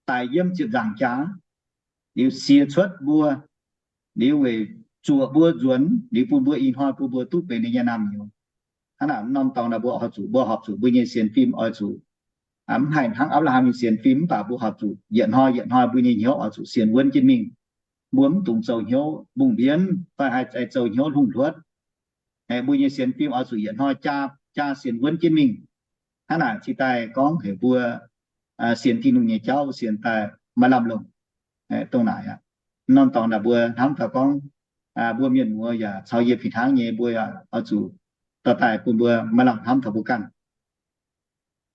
daic yiem ziepc nzaangc jaax, liuz siex cuotv mbuo, liuz weic zuoqc mbuo nzuonx, liuz bun mbuo ih hnoi bun mbuo duqv benx ninh nyei naamh nyouz. Hnangv naaic norm dorngx naaic mbuo oix zuqc, mbuo horpc zuqc mbuo nyei sienx fim oix zuqc mv haih hnangv Apc^laa^ham nyei sienx fim, mv baac mbuo horpc zuqc yietc hnoi yietc hnoi mbuo nyei hnyouv oix zuqc sienx wuonv jienv mingh. Mbuo mv dungx zoux hnyouv mbungh mbienv fai haih zoux hnyouv lungh hluotv. Mbuo nyei sienx fim oix zuqc yietc hnoi jaa, jaa sienx wuonv jienv mingh. Hnangv naaic cingx daaih gorngv heuc mbuo sienx Tin-Hungh nyei jauv sienx daaih maaih lamh longc. Dongh naaic aqv, norm dorngx naaic mbuo hnamv taux gorngv mbuo mienh muoz yaac caux yie fih hnangv nyei, mbuo yaac oix zuqc dorh daaih bun mbuo maaih lamh hnamv taux mbuo ganh.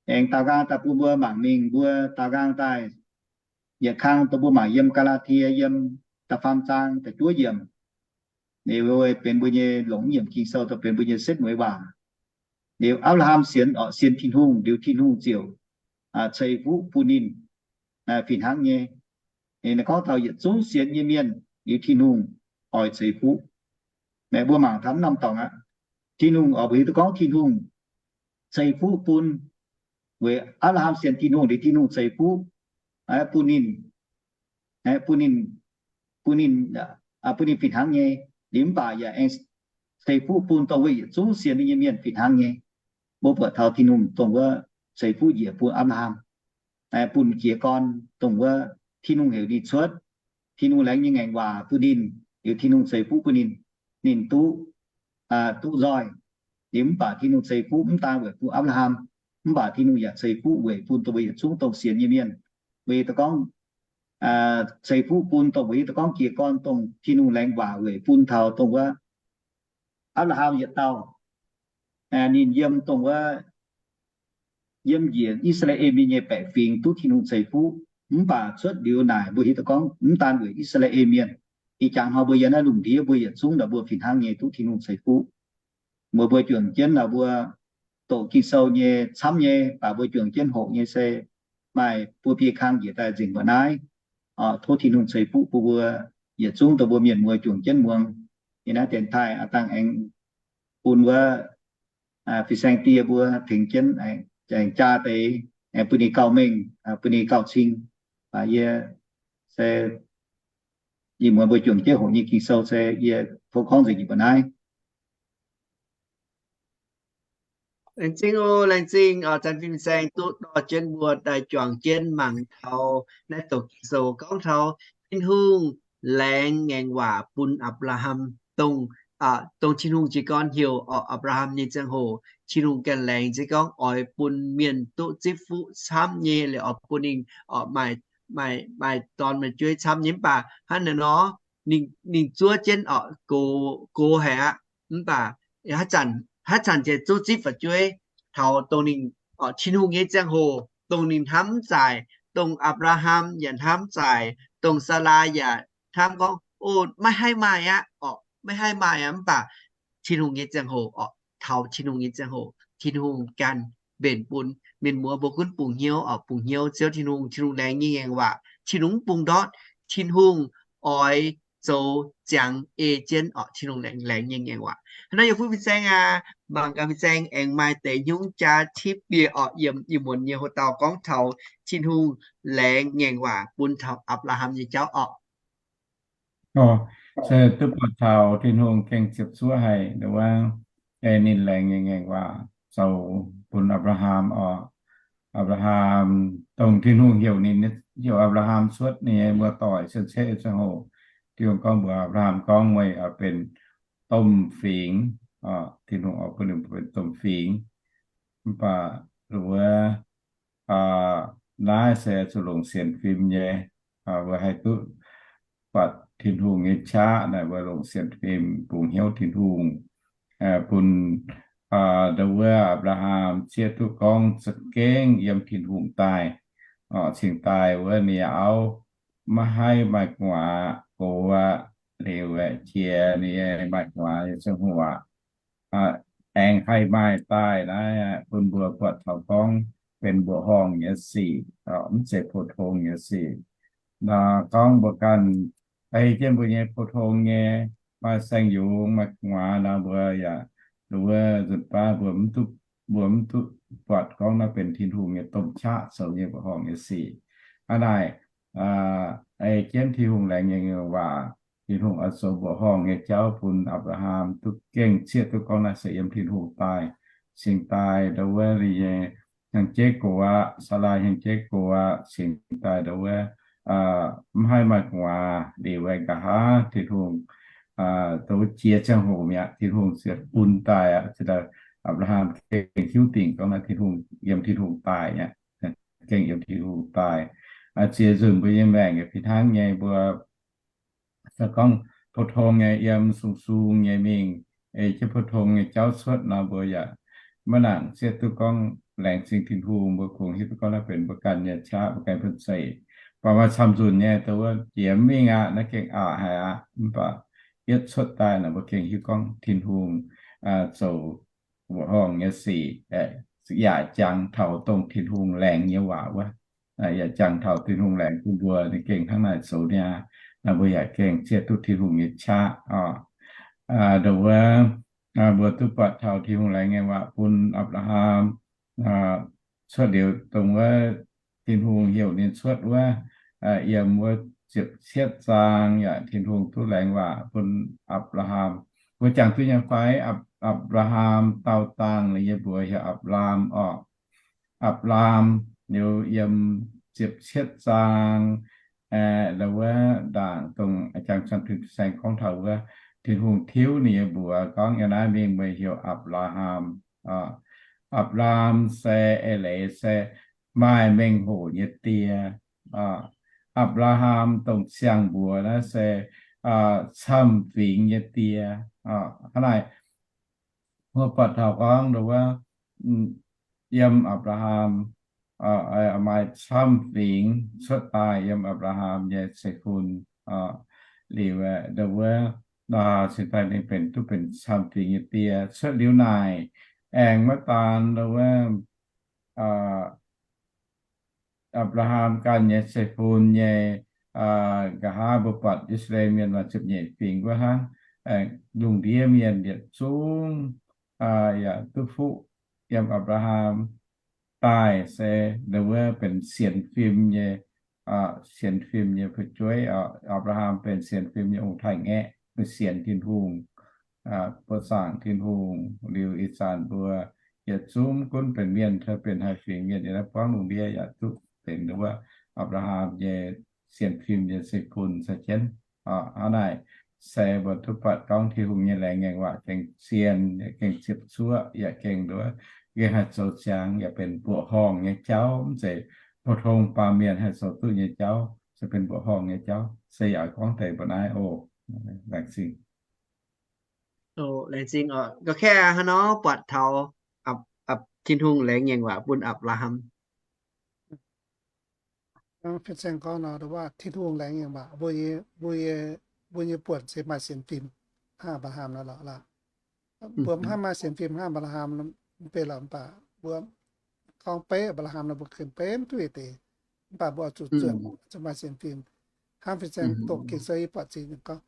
Aengx daaux nqaang daaih bun mbuo mangc mingh, mbuo daaux nqaang daaih yietc kang dongh mbuo mangc yiem Gaa^laa^tie yiem da'faam zaang da'juov yiemc. Liuz benx mbuo nyei longc yiemc Ging-Sou dongh benx mbuo nyei setv mueiz waac. Liuz Apc^laa^ham sienx, sienx Tin-Hungh, liuz Tin-Hungh ziouc ceix fuqv bun ninh fih hnangv nyei. Ninh gorngv taux yietc zungv sienx nyei mienh liuz Tin-Hungh oix ceix fuqv. Mbuo mangc taux norm dorngx aqv. Tin-Hungh oix mbuox hiuv duqv gorngv Tin-Hungh ceix fuqv bun, weic Apc^laa^ham sienx Tin-Hungh liuz Tin-Hungh ceix fuqv bun ninh, bun ninh, bun ninh, bun ninh fih hnangv nyei. Liuz mv baac yaac aengx ceix fuqv bun dongh wuov yietc zungv sienx ninh nyei mienh fih hnangv nyei. Mbuo buatc taux Tin-Hungh dongh wuov ceix fuqv njiec bun Apc^laa^ham, bun jiez gorn dongh wuov Tin-Hungh heuc ninh cuotv, Tin-Hungh laengz nyei ngaengc waac bun ninh, liuz Tin-Hungh ceix fuqv bun ninh, ninh duqv, duqv nzoih. Liuz mv baac Tin-Hungh ceix fuqv mv daan weic bun Apc^laa^ham, mv baac Tin-Hungh yaac ceix fuqv weic bun dongh mbuo yietc zungv dongh sienx nyei mienh. Weic da'gorngv ceix fuqv bun dongh mbuo hiuv duqv gorngv jiez gorn dongh Tin-Hungh laengz waac weic bun taux dongh wuov Apc^laa^ham yietc dauh, ninh yiem dongh wuov, yiem njiec I^saa^laa^en Mienh nyei baeqc fingx duqv Tin-Hungh ceix fuqv. Mv baac cuotv liuz naaic mbuo hiuv duqv gorngv mv daan weic I^saa^laa^en Mienh, ih jangx hnoi mbuo yiem naaiv lungh ndiev mbuo yietc zungv naaic mbuo fih hnangv nyei duqv Tin-Hungh ceix fuqv. Mbuo mbuo juangc jienv naaic mbuo doqc Ging-Sou nyei camv nyei, baac mbuo juangc jienv hoqc nyei se maaih buo biei kang njiec daaih nzengc mbuo naaiv. Tov Tin-Hungh ceix fuqv bun mbuo yietc zungv dongh mbuo mienh muoz juangc jienv muangx. Yie naaiv dienx taaih aa dangh aengx bun wuov fin-saeng die mbuo tengx jienv aengx jaa deix, aengx bun ninh gauh mengh, bun ninh gauh cing. Baac yie se ih muonz mbuo juangc jienv hoqc nyei Ging-Sou se yie tov gorngv nzengc nyei mbuo naaiv. Laengz zingh oc, laengz zingh zanc fin-saeng duqv dorh jienv mbuo daaih juangc jienv mangc taux naaiv doqc Ging-Sou gorngv taux Tin-Hungh laengz ngaengc waac bun Apc^laa^ham, dongh, dongh Tin-Hungh jiez gorn heuc Apc^laa^ham nyei ziangh hoc, Tin-Hungh ganh laengz jiez gorngv oix bun mienh duqv zipv fuqv camv nyei, liuz oix bun ninh maaih, maaih dorn maaih jueiv camv nyei. Mv baac hnangv naaic nor, ninh zuov jienv oc, gox, gox haic aqv. Mv baac haaix zanc, haaix zanc ziouc zungv zipv fu'jueiv taux dongh ninh, Tin-Hungh nyei ziangh hoc, dongh ninh hnamv zaaic, dongh Apc^laa^ham yaac hnamv zaaic, dongh Saalaa yaac hnamv gorngv, o, maiv haih maaih aqv oc, maiv haih maaih aqv. Mv baac Tin-Hungh nyei ziangh hoc oc, taux Tin-Hungh nyei ziangh hoc, Tin-Hungh ganh mbenc bun. Mienh muoz mbuo gunv bungx hnyouv oc, bungx hnyouv Ziouv Tin-Hungh. Tin-Hungh laengz nyei ngaengc waac, Tin-Hungh mv bungx ndortv. Tin-Hungh oix zoux ziangx ei jienv oc, Tin-Hungh laengz, laengz nyei ngaengc waac. Hnangv naaiv yie fuqv fin-saeng aac, mangc gaax fin-saeng aengx maaih deix hnyouv jaa tipv bieqc oc, yiem ih muonz nyei hoc-dauh gorngv taux Tin-Hungh laengz ngaengc waac bun taux Apc^laa^ham nyei jauv oc. Se duqv buatc taux Tin-Hungh gengh ziepc zuoqv haic, wuov, ei ninh laengz nyei ngaengc waac zoux bun Apc^laa^ham oc. Apc^laa^ham, dongh Tin-Hungh heuc ninh, heuc Apc^laa^ham cuotv ninh nyei muoz-doic cien-ceqv ziangh hoc, Tin-Hungh gorngv mbuox Apc^laa^ham gorngv, meih oix benx domh fingx. Tin-Hungh oix bun ninh benx domh fingx. Mv baac wuov, naaiv se zuqc longc sienx fim nyei. Mbuo haih duqv buatc Tin-Hungh nyei qaqv naaic, mbuo longc sienx fim bungx hnyouv Tin-Hungh, bun ndau wuov Apc^laa^ham zieqv duqv gorngv za'gengh yiem Tin-Hungh daaih, cingx daaih wuov ninh auv maiv haih maaih gu'nguaaz gox aqv. Liuz aeqv, jiex ninh maaih gu'nguaaz nyei ziangh hoc aqv, aengx haih maaih daaih naaiv, bun mbuo buatc taux gorngv benx mbuoqc horngh nyei sic, mv zeiz pou-tong nyei sic. Nor gorngv mbuo ganh ei jienv mbuo nyei pou-tong nyei, maaih saeng-yungz, maaih gu'nguaaz nor, mbuo yaac, wuov nzunc baav mbuo mv duqv, mbuo mv duqv buatc gorngv naaiv benx Tin-Hungh nyei domh qaqv zoux nyei mbuoqc horngh nyei sic. Hnangv naaic, ei jienv Tin-Hungh laengz nyei waac, Tin-Hungh oix zoux mbuoqc horngh nyei jauv bun Apc^laa^ham duqv gengh zieqv duqv gorngv naaiv se yiem Tin-Hungh daaih. Cingx daaih ndau wuov ninh nyei hnyangx-jeiv gox aqv, Saalaa hnyangx-jeiv gox aqv, cingx daaih ndau wuov mv haih maaih gu'nguaaz. Liuz aengx nqa'haav Tin-Hungh, ndau wuov jiex ziangh hoc mi'aqv, Tin-Hungh ziouc bun daaih aqv. Apc^laa^ham gengh hiuv dingc gorngv naaiv Tin-Hungh, yiem Tin-Hungh daaih aqv, gengh yiem Tin-Hungh daaih. Ziex nzunc mbuo nyei maengc yaac fih hnangv nyei, mbuo se gorngv pou-tong nyei yiem sung-sung nyei mingh, ei jienv pou-tong nyei jauv cuotv nor, mbuo yaac maiv nangc zieqv duqv gorngv laengz zingh Tin-Hungh. Mbuo kungx hiuv duqv gorngv naaiv benx mbuo ganh nyei qaqv, mbuo ganh nyei buonv-seix. Baac maaih camv nzunc nyei, ndau wuov jiex mingh aqv, naaiv gengh aqc haic aqv. Mv baac yietv cuotv daaih naaic, mbuo gengh hiuv gorngv Tin-Hungh zoux mbuoqc horngh nyei sic, yaac jangx taux dongh Tin-Hungh laengz nyei waac wuov. yaac jangx taux Tin-Hungh laengz bun mbuo, ninh gengh hnangv naaic zoux niaa. Mbuo yaac gengh zieqv duqv Tin-Hungh nyei qaqv oc. Ndongc wuov, mbuo duqv buatc taux Tin-Hungh laengz ngaengc waac bun Apc^laa^ham cuotv liuz, dongh wuov Tin-Hungh heuc ninh cuotv wuov, yiem wuov ziepc cietv zaang yaac Tin-Hungh duqv laengz waac bun Apc^laa^ham. Mbuo jangx duqv nyei fai? Apc, Apc^laa^ham dauh dangh ninh nyei mbuox heuc Apc^laam oc. Apc^laam liuz yiem ziepc cietv zaang, wuov ndaangc dongh jangx fin-saeng gorngv taux wuov, Tin-Hungh tiuv ninh nyei mbuox gorngv, yiem naaiv mingh meih heuc Apc^laa^ham. Apc^laam se eix leiz se maaih mengh hoc nyei die. Apc^laa^ham dongh siang-mbuox naaiv se camv fingx nyei die. Hnangv naaic, mbuo buatc taux gorngv wuov, yiem Apc^laa^ham maaih camv fingx cuotv daaih yiem Apc^laa^ham nyei zeiv-fun. Liuz ndongc wuov, cingx daaih ninh benx duqv benx camv fingx nyei die. Cuotv liuz naaic, aengx maiv daan ndongc wuov, Apc^laa^ham ganh nyei zeiv-fun nyei, nqa'haav mbuo buatc I^saa^laa^en Mienh maaih ziepc nyeic fingx wuov hnangv, lungh ndiev mienh yietc zungv yaac duqv fuqv yiem Apc^laa^ham daaih se ndongc wuov benx sienx fim nyei, sienx fim nyei fu'jueiv. Apc^laa^ham benx sienx fim nyei ong-taaix-ngaeqv, sienx Tin-Hungh, buoqc zaangc Tin-Hungh. Liuz ih zanc mbuo yietc zungv gunv benx mienh, tov benx haih fingx mienh yiem naaiv buangv lungh ndiev yaac duqv benx ndongc wuov Apc^laa^ham nyei sienx fim nyei zeiv-fun caux jienv. Hnangv naaic se mbuo duqv buatc gorngv Tin-Hungh nyei laengz ngaengc waac gengh zien, gengh ziepc zuoqv, yaac gengh nduov, gengh haih zoux ziangx, yaac benx mbuoqc horngh nyei jauv. Mv zeiz pou-tong baamh mienh haih zoux duqv nyei jauv, se benx mbuoqc horngh nyei jauv. Se yaac gorngv deix mbuo naaiv oc. Laengz zingh. Laengz zingh oc. Ga'kaaih hnangv nor buatc taux Tin-Hungh laengz ngaengc waac bun Apc^laa^ham. Fin-saeng gorngv nor, waac Tin-Hungh laengz ngaengc waac, mbuo nyei, mbuo nyei buonc se maaih sienx fim hnangv Apc^laa^ham nor lorqc. Mbuo mv haih maaih sienx fim hnangv Apc^laa^ham, mv baac lorqc, mv baac mbuo gorngv beiv Apc^laa^ham nor, mbuo kemx beiv mv duqv deix. Mv baac mbuo oix zuqc zuotc, zuqc maaih sienx fim. Hnangv fin-saeng doqc Ging-Sou yie buatc zingh gorngv,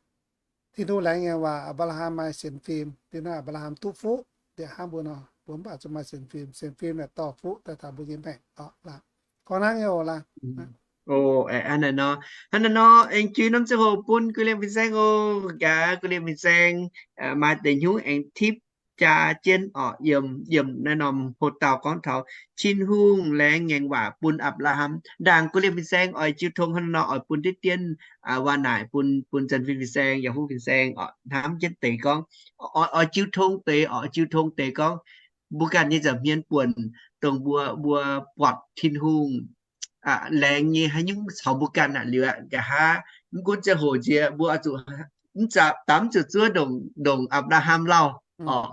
Tin-Hungh laengz ngaengc waac Apc^laa^ham maaih sienx fim, liuz naaiv Apc^laa^ham duqv fuqv. Liuz hnangv mbuo nor, mbuo mv baac zuqc maaih sienx fim. Sienx fim naaic dorh fuqv daaih taux mbuo nyei maengc oc. Gorngv hnangv nyei oc laaix. Hnangv naaiv nor, hnangv naaiv nor aengx juix norm ziangh hoc bun guei liemh fin-saeng oc. Gaax guei liemh fin-saeng maaih deix hnyouv aengx tipv jaa jienv oc, yiem, yiem naaiv norm ho dauh gorngv taux Tin-Hungh laengz ngaengc waac bun Apc^laa^ham. Ndaangc guei liemh fin-saeng oix jiu tong hnangv naaiv nor, oix bun diqv dien waac naaic bun, bun Zanc Fin fin-saeng, Yaac Hungv fin-saeng oc, hnamv jienv deix gorngv, oix, oix jiu tong deix oc, jiu tong deix gorngv mbuo ganh nyei nza'hmien buonc, dongh mbuo, mbuo buatc Tin-Hungh laengz nyei haaix nyungc caux mbuo ganh aqv. Liuz aqv, nqa'haav mv gunv ziangh hoc nziex mbuo oix zuqc, mv, daaih mv zuqc zuov ndongc, ndongc Apc^laa^ham lauh oc.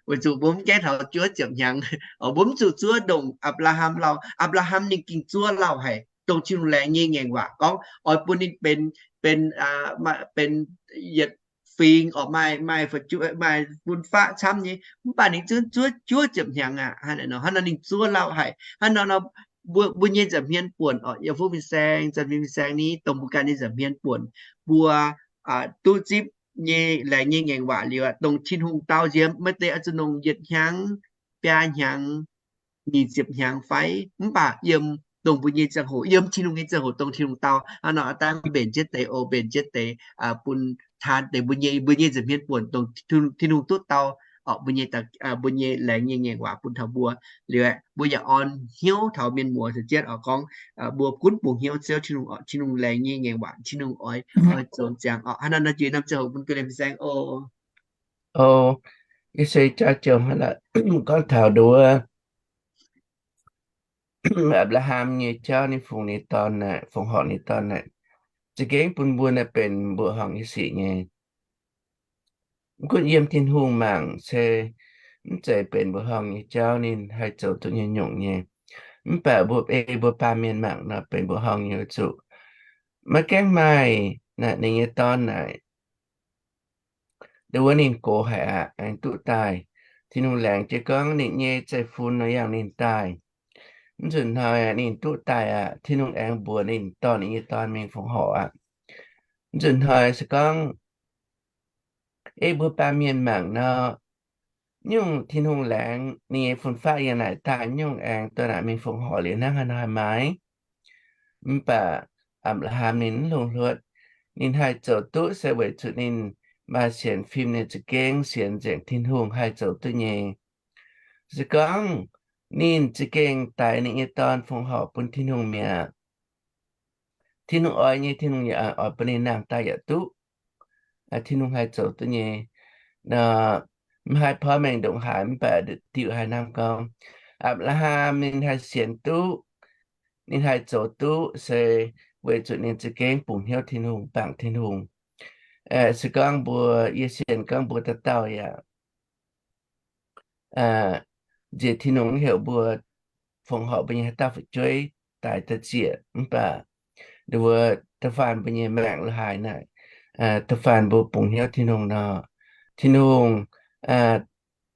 Weic zuqc mbuo mv gaengh taux juov ziepc hnyangx, mbuo mv zuqc zuov ndongc Apc^laa^ham lauh. Apc^laa^ham ninh gengh zuov lauh haic, dongh Tin-Hungh laengz nyei ngaengc waac gorngv oix bun ninh benx, benx, benx yietc fingx oc, maaih, maaih fun-faqv camv nyei, mv baac ninh zungv zuov juov ziepc hnyangx aqv. Hnangv naaiv nor, hnangv nor ninh zuov lauh haic. Hnangv nor nor, mbuo, mbuo nyei nza'hmien buonc oc, Yaac Hungv fin-saeng, Zanc Fin fin-saeng ni, dongh mbuo ganh nyei nza'hmien buonc, mbuo duqv zipv nyei laengz nyei ngaengc waac liuz aqv, dongh Tin-Hungh dau nziex maaih deix oix zuqc longc yietc hnyangx, biaa hnyangx, nyic ziepc hnyangx fai, mv baac yiem dongh mbuo nyei ziangh hoc, yiem Tin-Hungh nyei ziangh hoc dongh Tin-Hungh dau. Hnangv nor aa dangh mbenc jienv deix oc, mbenc jienv deix, bun taan deix mbuo nyei, mbuo nyei nza'hmien buonc dongh Tin-Hungh duqv dau oc, mbuo nyei, mbuo nyei laengz nyei ngaengc waac bun taux mbuo. Liuz aqv, mbuo yaac orn hnyouv taux mienh muoz caux jienv oc gorngv, mbuo gunv bungx hnyouv Ziouv Tin-Hungh oc, Tin-Hungh laengz nyei ngaengc waac Tin-Hungh oix, oix zoux ziangx oc. Hnangv nor nor jiex norm ziangh hoc bun guei liemh fin-saeng oc. Oc, yie se jaa joux hnangv naaic gorngv taux nduov Apc^laa^ham nyei jauv, ninh fungx ninh dorn naaic, fungx horpc ninh dorn naaic, za'gengh bun mbuo naaic benx mbuoqc horngh nyei sic nyei. Mv gunv yiem Tin-Hungh mangc se mv zeiz benx mbuoqc horngh nyei jauv ninh haih zoux duqv nyei nyungc nyei. Mv baac mbuo ei mbuo baamh mienh mangc nor benx mbuoqc horngh nyei weic zuqc maiv gaengh maaih naaic ninh nyei dorn naaic, nduov ninh gox haic aqv, aengx duqv daaih. Tin-Hungh laengz jiez gorngv ninh nyei zeiv-fun nor yangh ninh daaih. Mv nzunc hnoi ninh duqv daaih aqv. Tin-Hungh aengx mbuox ninh dorh ninh nyei Dorn mingh fongc horc aqv. Mv nzunc hnoi se gorngv ei mbuo baamh mienh mangc nor, nyungc Tin-Hungh laengz ninh nyei fun-faqv yiem naaic daaih, nyungc aengx dorh naaic mingh fongc horc liuz hnangv haaix nor haih maaih? Mv baac Apc^laa^ham ninh mv longc hluotv. Ninh haih zoux duqv se weic zuqc ninh maaih sienx fim nyei za'gengh sienx nzengc Tin-Hungh haih zoux duqv nyei. Se gorngv ninh za'gengh daix ninh nyei Dorn fongc horc bun Tin-Hungh mi'aqv, Tin-Hungh oix nyei, Tin-Hungh yaac oix bun ninh nangh daaih yaac duqv. Tin-Hungh haih zoux duqv nyei. Nor, mv haih porv mengh ndongc haaix, mv baac diuc haaix norm gorngv, Apc^laa^ham ninh haih sienx duqv, ninh haih zoux duqv se weic zuqc ninh za'gengh bungx hnyouv Tin-Hungh, bangc Tin-Hungh. Se gorngv mbuo, yie sienx gorngv mbuo dauh dauh yaac nziex Tin-Hungh heuc mbuo fongc horc mbuo nyei haaix dauh fu'jueiv daix daaih zieqc, mv baac nduov da'faanh mbuo nyei maengc la'haaix naaic, da'faanh mbuo bungx hnyouv Tin-Hungh nor, Tin-Hungh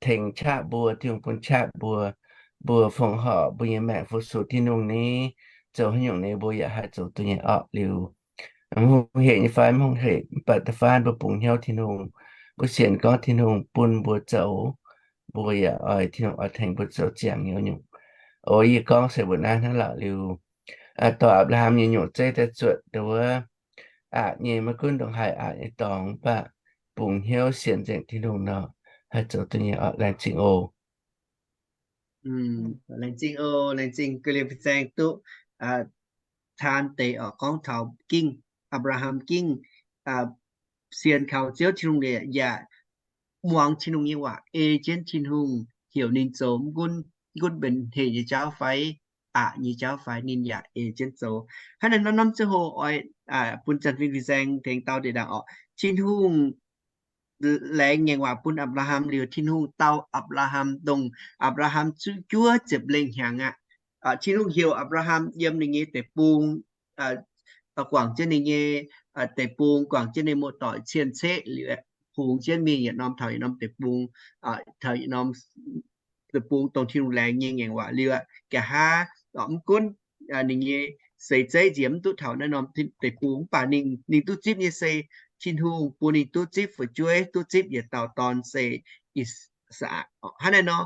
tengx qaqv mbuo, Tin-Hungh bun qaqv mbuo, mbuo fongc horc mbuo nyei maengc fu-sux Tin-Hungh ni, zoux haaix nyungc ni mbuo yaac haih zoux duqv nyei orqc. Liuz hungh hec nyei fai mv hungh hec, mv baac da'faanh mbuo bungx hnyouv Tin-Hungh, mbuo sienx gorngv Tin-Hungh bun mbuo zoux, mbuo yaac oix Tin-Hungh oix tengx mbuo zoux ziangx nyei nyungc. O, yie gorngv se mbuo naaiv hnangv lorqc. Liuz dorh Apc^laa^ham nyei nyungc zeiv daaih zuotc nduov aqc nyei, maiv gunv ndongc haaix aqc nyei dorngx, mv baac bungx hnyouv sienx nzengc Tin-Hungh nor, haih zoux duqv nyei orqc. Laengz zingh oc. Laengz zingh oc. Laengz zingh ga'lienh fin-saeng duqv taan deix oc, gorngv taux gingh, Apc^laa^ham gingh sienx kaux Ziouv Tin-Hungh liuz yaac muangx Tin-Hungh nyei waac, ei jienv Tin-Hungh heuc ninh zoux, mv gunv, mv gunv benx hec nyei jauv fai aqc nyei jauv fai, ninh yaac ei jienv zoux. Hnangv naaiv norm-norm ziangh hoc oix bun Janx-Fin fin-saeng tengx dau deix ndaangc oc. Tin-Hungh laengz ngaengc waac bun Apc^laa^ham liuz, Tin-Hungh dau Apc^laa^ham dongh Apc^laa^ham zuqc juov ziepc lengh hnyangx aqv. Tin-Hungh heuc Apc^laa^ham yiem ninh nyei deic-bung, guangc jienv ninh nyei deic-bung, guangc jienv ninh muoz-doic cien-ceqv liuz, pungx jienv mingh yietc norm taux yietc norm deic-bung, taux yietc norm deic-bung dongh Tin-Hungh laengz nyei ngaengc waac liuz, nqa'haav mv gunv ninh nyei seix zeiv nziex mv duqv taux naaiv norm deic-bung, mv baac ninh, ninh duqv zipv nyei se Tin-Hungh bun ninh duqv zipv fu'jueiv, duqv zipv yietc dauh dorn se I^saa. Hnangv naaiv nor,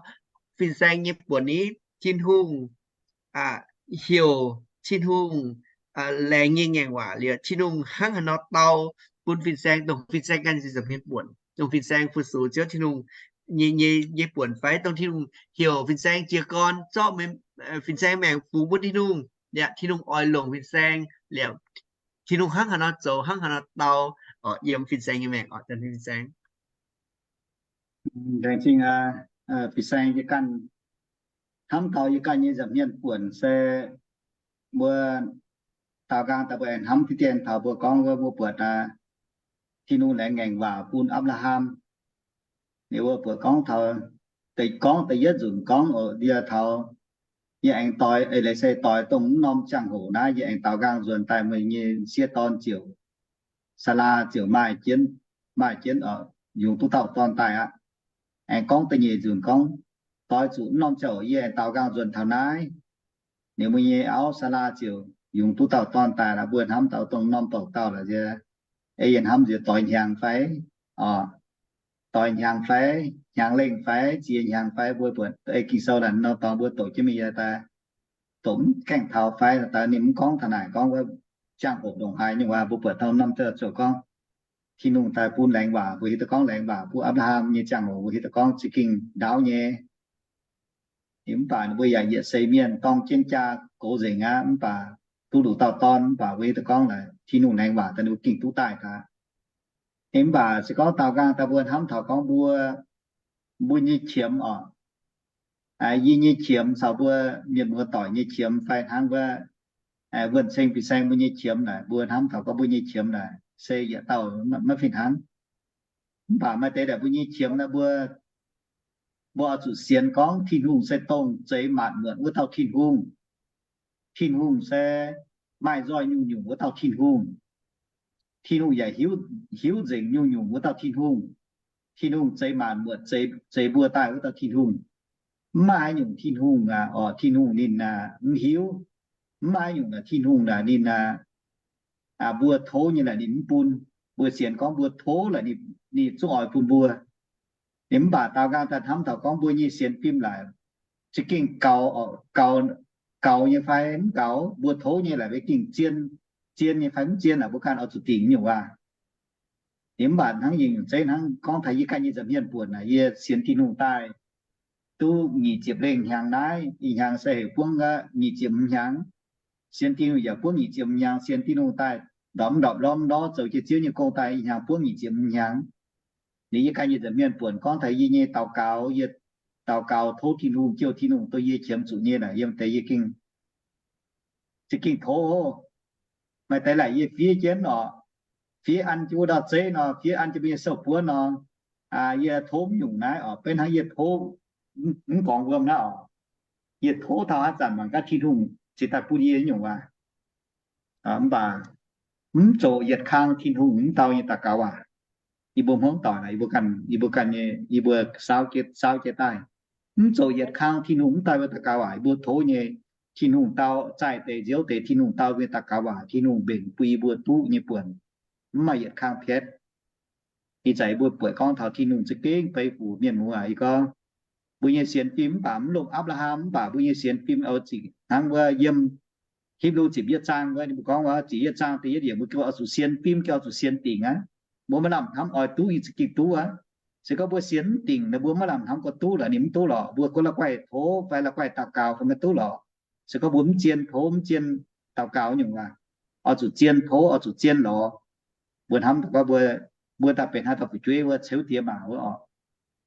fin-saeng nyei buonc ni, Tin-Hungh heuc, Tin-Hungh laengz nyei ngaengc waac liuz, Tin-Hungh hnangv haaix nor dau bun fin-saeng, dongh fin-saeng ganh nyei buonc, dongh fin-saeng fu-sux Ziouv Tin-Hungh nyei, nyei buonc fai dongh Tin-Hungh heuc fin-saeng jiez gorn zorqv fin-saeng maengc fungx bun Tin-Hungh, yaac Tin-Hungh oix longc fin-saeng liuz, Tin-Hungh hnangv haaix nor zoux, hnangv haaix nor dau yiem fin-saeng nyei maengc oc. Fin-saeng. Laengz zingh aqv. Fin-saeng yie ganh hnamv taux yie ganh nyei nza'hmien buonc se mbuo daaux nqaang daaih mbuo aengx hnamv diqv dien taux mbuo gorngv wuov mbuo buatc aqv, Tin-Hungh laengz ngaengc waac bun Apc^laa^ham. Ninh mbuo buatc gorngv taux, deix gorngv da'yietv nzunc gorngv oc, yie taux, yie aengx doix, eix leiz se doix dongh mv norm ziangh hoc naaiv yie aengx daaux nqaang nzuonx daaih meih nyei sieqv dorn ziouc, Saalaa ziouc maaih jienv, maaih jienv oc, yungz duqv dauh dorn daaih aqv. Aengx gorngv da'nyeic nzunc gorngv, doix zuqc mv norm ziangh hoc yie aengx daaux nqaang nzuonx taux naaiv, ninh mbuo nyei auv Saalaa ziouc yungz duqv dauh dorn daaih lorqc. Mbuo hnamv taux dongh norm douc dauh lorqc nziex, ei yie hnamv nziex doix hnyangx fai, oc, doix hnyangx fai, hnyangx lengh fai, ziex hnyangx fai, mbuo buatc ei Ging-Sou naaic norm dorngx mbuo doqc jienv mingh yie daaih, doqc mv gaengh taux fai, daaih ninh mv gorngv taux naaic gorngv wuov ziangh hoc ndongc haaix nyungc waac, mbuo buatc taux norm ziouc gorngv Tin-Hungh daaih bun laengz waac, mbuo hiuv duqv gorngv laengz waac bun Apc^laa^ham nyei ziangh hoc, mbuo hiuv duqv gorngv za'gengh ndaauv nyei. Mv baac ninh mbuo yaac yietc seix mienh dorng jienv jaa gox nzengc aqv, mv baac duqv luc dauh dorn, mv baac mbuo hiuv duqv gorngv naaic Tin-Hungh laengz waac daaih ninh mbuo gengh duqv daaih gaax. Mv baac se gorngv daaux nqaang daaih mbuo hnamv taux gorngv mbuo, mbuo nyei qiemx oc, yie nyei qiemx caux mbuo mienh muoz doic nyei qiemx fai hnangv wuov, wuonh ceng fin-saeng mbuo nyei qiemx naaic, mbuo hnamv taux gorngv mbuo nyei qiemx naaic se yietc dauh maiv fih hnangv. Mv baac maaih deix naaic mbuo nyei qiemx naaic mbuo, mbuo oix zuqc sienx gorngv Tin-Hungh se dongh zeix maanc muotc wuov dauh Tin-Hungh. Tin-Hungh se maaih nzoih nyungc-nyungc wuov dauh Tin-Hungh. Tin-Hungh yaac hiuv, hiuv nzengc nyungc-nyungc wuov dauh Tin-Hungh. Tin-Hungh zeix maanc muotc, zeix, zeix mbuo daaih wuov dauh Tin-Hungh. Mv maaih haaix nyungc Tin-Hungh aac, orqc, Tin-Hungh ninh aac mv hiuv. Mv maaih haaix nyungc naaic Tin-Hungh naaic ninh aac, mbuo tov nyei laaic ninh mv bun. Mbuo sienx gorngv mbuo tov laaic ninh, ninh zungv oix bun mbuo. Ninh mv baac daaux nqaang daaih hnamv taux gorngv mbuo nyei sienx fim laaic za'gengh gaux, gaux nyei fai mv gaux, mbuo tov nyei laaic mbuo gengh zien, zien nyei fai mv zien naaic mbuo ganh oix zuqc dingc nyungc waac. Ninh mv baac hnangv yie nyungc zeiv hnangv gorngv taux yie ganh nyei nza'hmien buonc naaic, yie sienx Tin-Hungh daaih duqv nyic ziepc lengh hnyangx naaiv, ih hnyangx se heuc buangv nyic ziepc hmz hnyangx. Sienx Tin-Hungh yaac buangv nyic ziepc hmz hnyangx, sienx Tin-Hungh daaih ndorpc mv ndorpc, lorz mv lorz, zoux jiex Ziouv nyei gong daaih ih hnyangx buangv nyic ziepc hmz hnyangx. Liuz yie ganh nyei nza'hmien buonc gorngv taux yie nyei daux gaux, yie daux gaux tov Tin-Hungh, jouh Tin-Hungh duqv yie qiemx zuqc nyei naaic, yiem deix yie gengh, za'gengh tov. Maaih deix laaic yie fiev jienv orqc, fiev an jienv wuov ndau-zeiv nor, fiev an jienv mbuo nyei sou-buonv nor, yie tov mv nyungc naaiv orqc, beiv hnangv yie tov, mv gorngv wuom naaiv orqc, yie tov taux haaix zanc mangc gaax Tin-Hungh cingx daaih bun yie nyungc waac. Mv baac mv zoux yietc kang Tin-Hungh mv dau nyei daux gaux waac. Yie mbuo hmuangv doic naaic, yie mbuo ganh, yie mbuo ganh nyei, yie mbuo saauv jienv, saauv jienv daaih, mv zoux yietc kang Tin-Hungh mv dau mbuo daux gaux waac. Yie mbuo tov nyei, Tin-Hungh dau zaih deix nziouv deix, Tin-Hungh dau mbuo nyei daux gaux waac, Tin-Hungh mbenc bun yie mbuo duqv nyei buonc, mv maaih yietc kang pietv. Ih zanc yie mbuo buatc gorngv taux Tin-Hungh za'gengh beiv fuc mienh muoz aac. Yie gorngv mbuo nyei sienx fim mv baac mv longc Apc^laa^ham, mv baac mbuo nyei sienx fim oix zuqc hnangv wuov yiem Hipv^lu ziepc yietv zaang wuov, ninh mbuo gorngv wuov, ziepc yietv zaang da'yietv yiemc, mbuo oix zuqc sienx fim, oix zuqc sienx dingc aqv. Mbuo maiv lamh hnamv oix duqv, yie za'gengh duqv aqv. Se gorngv mbuo sienx mv dingc, mbuo maiv lamh hnamv gorngv duqv lorqc, ninh mv duqv lorqc. Mbuo gorngv la'guaih tov fai la'guaih daux gaux fai maiv duqv lorqc. Se gorngv mbuo mv zien tov, mv zien daux gaux nyungc waac, oix zuqc zien tov, oix zuqc zien lorz. Mbuo hnamv gorngv mbuo, mbuo daaih benx haaix dauh fu'jueiv wuov, ceuv diex maac wuov orqc.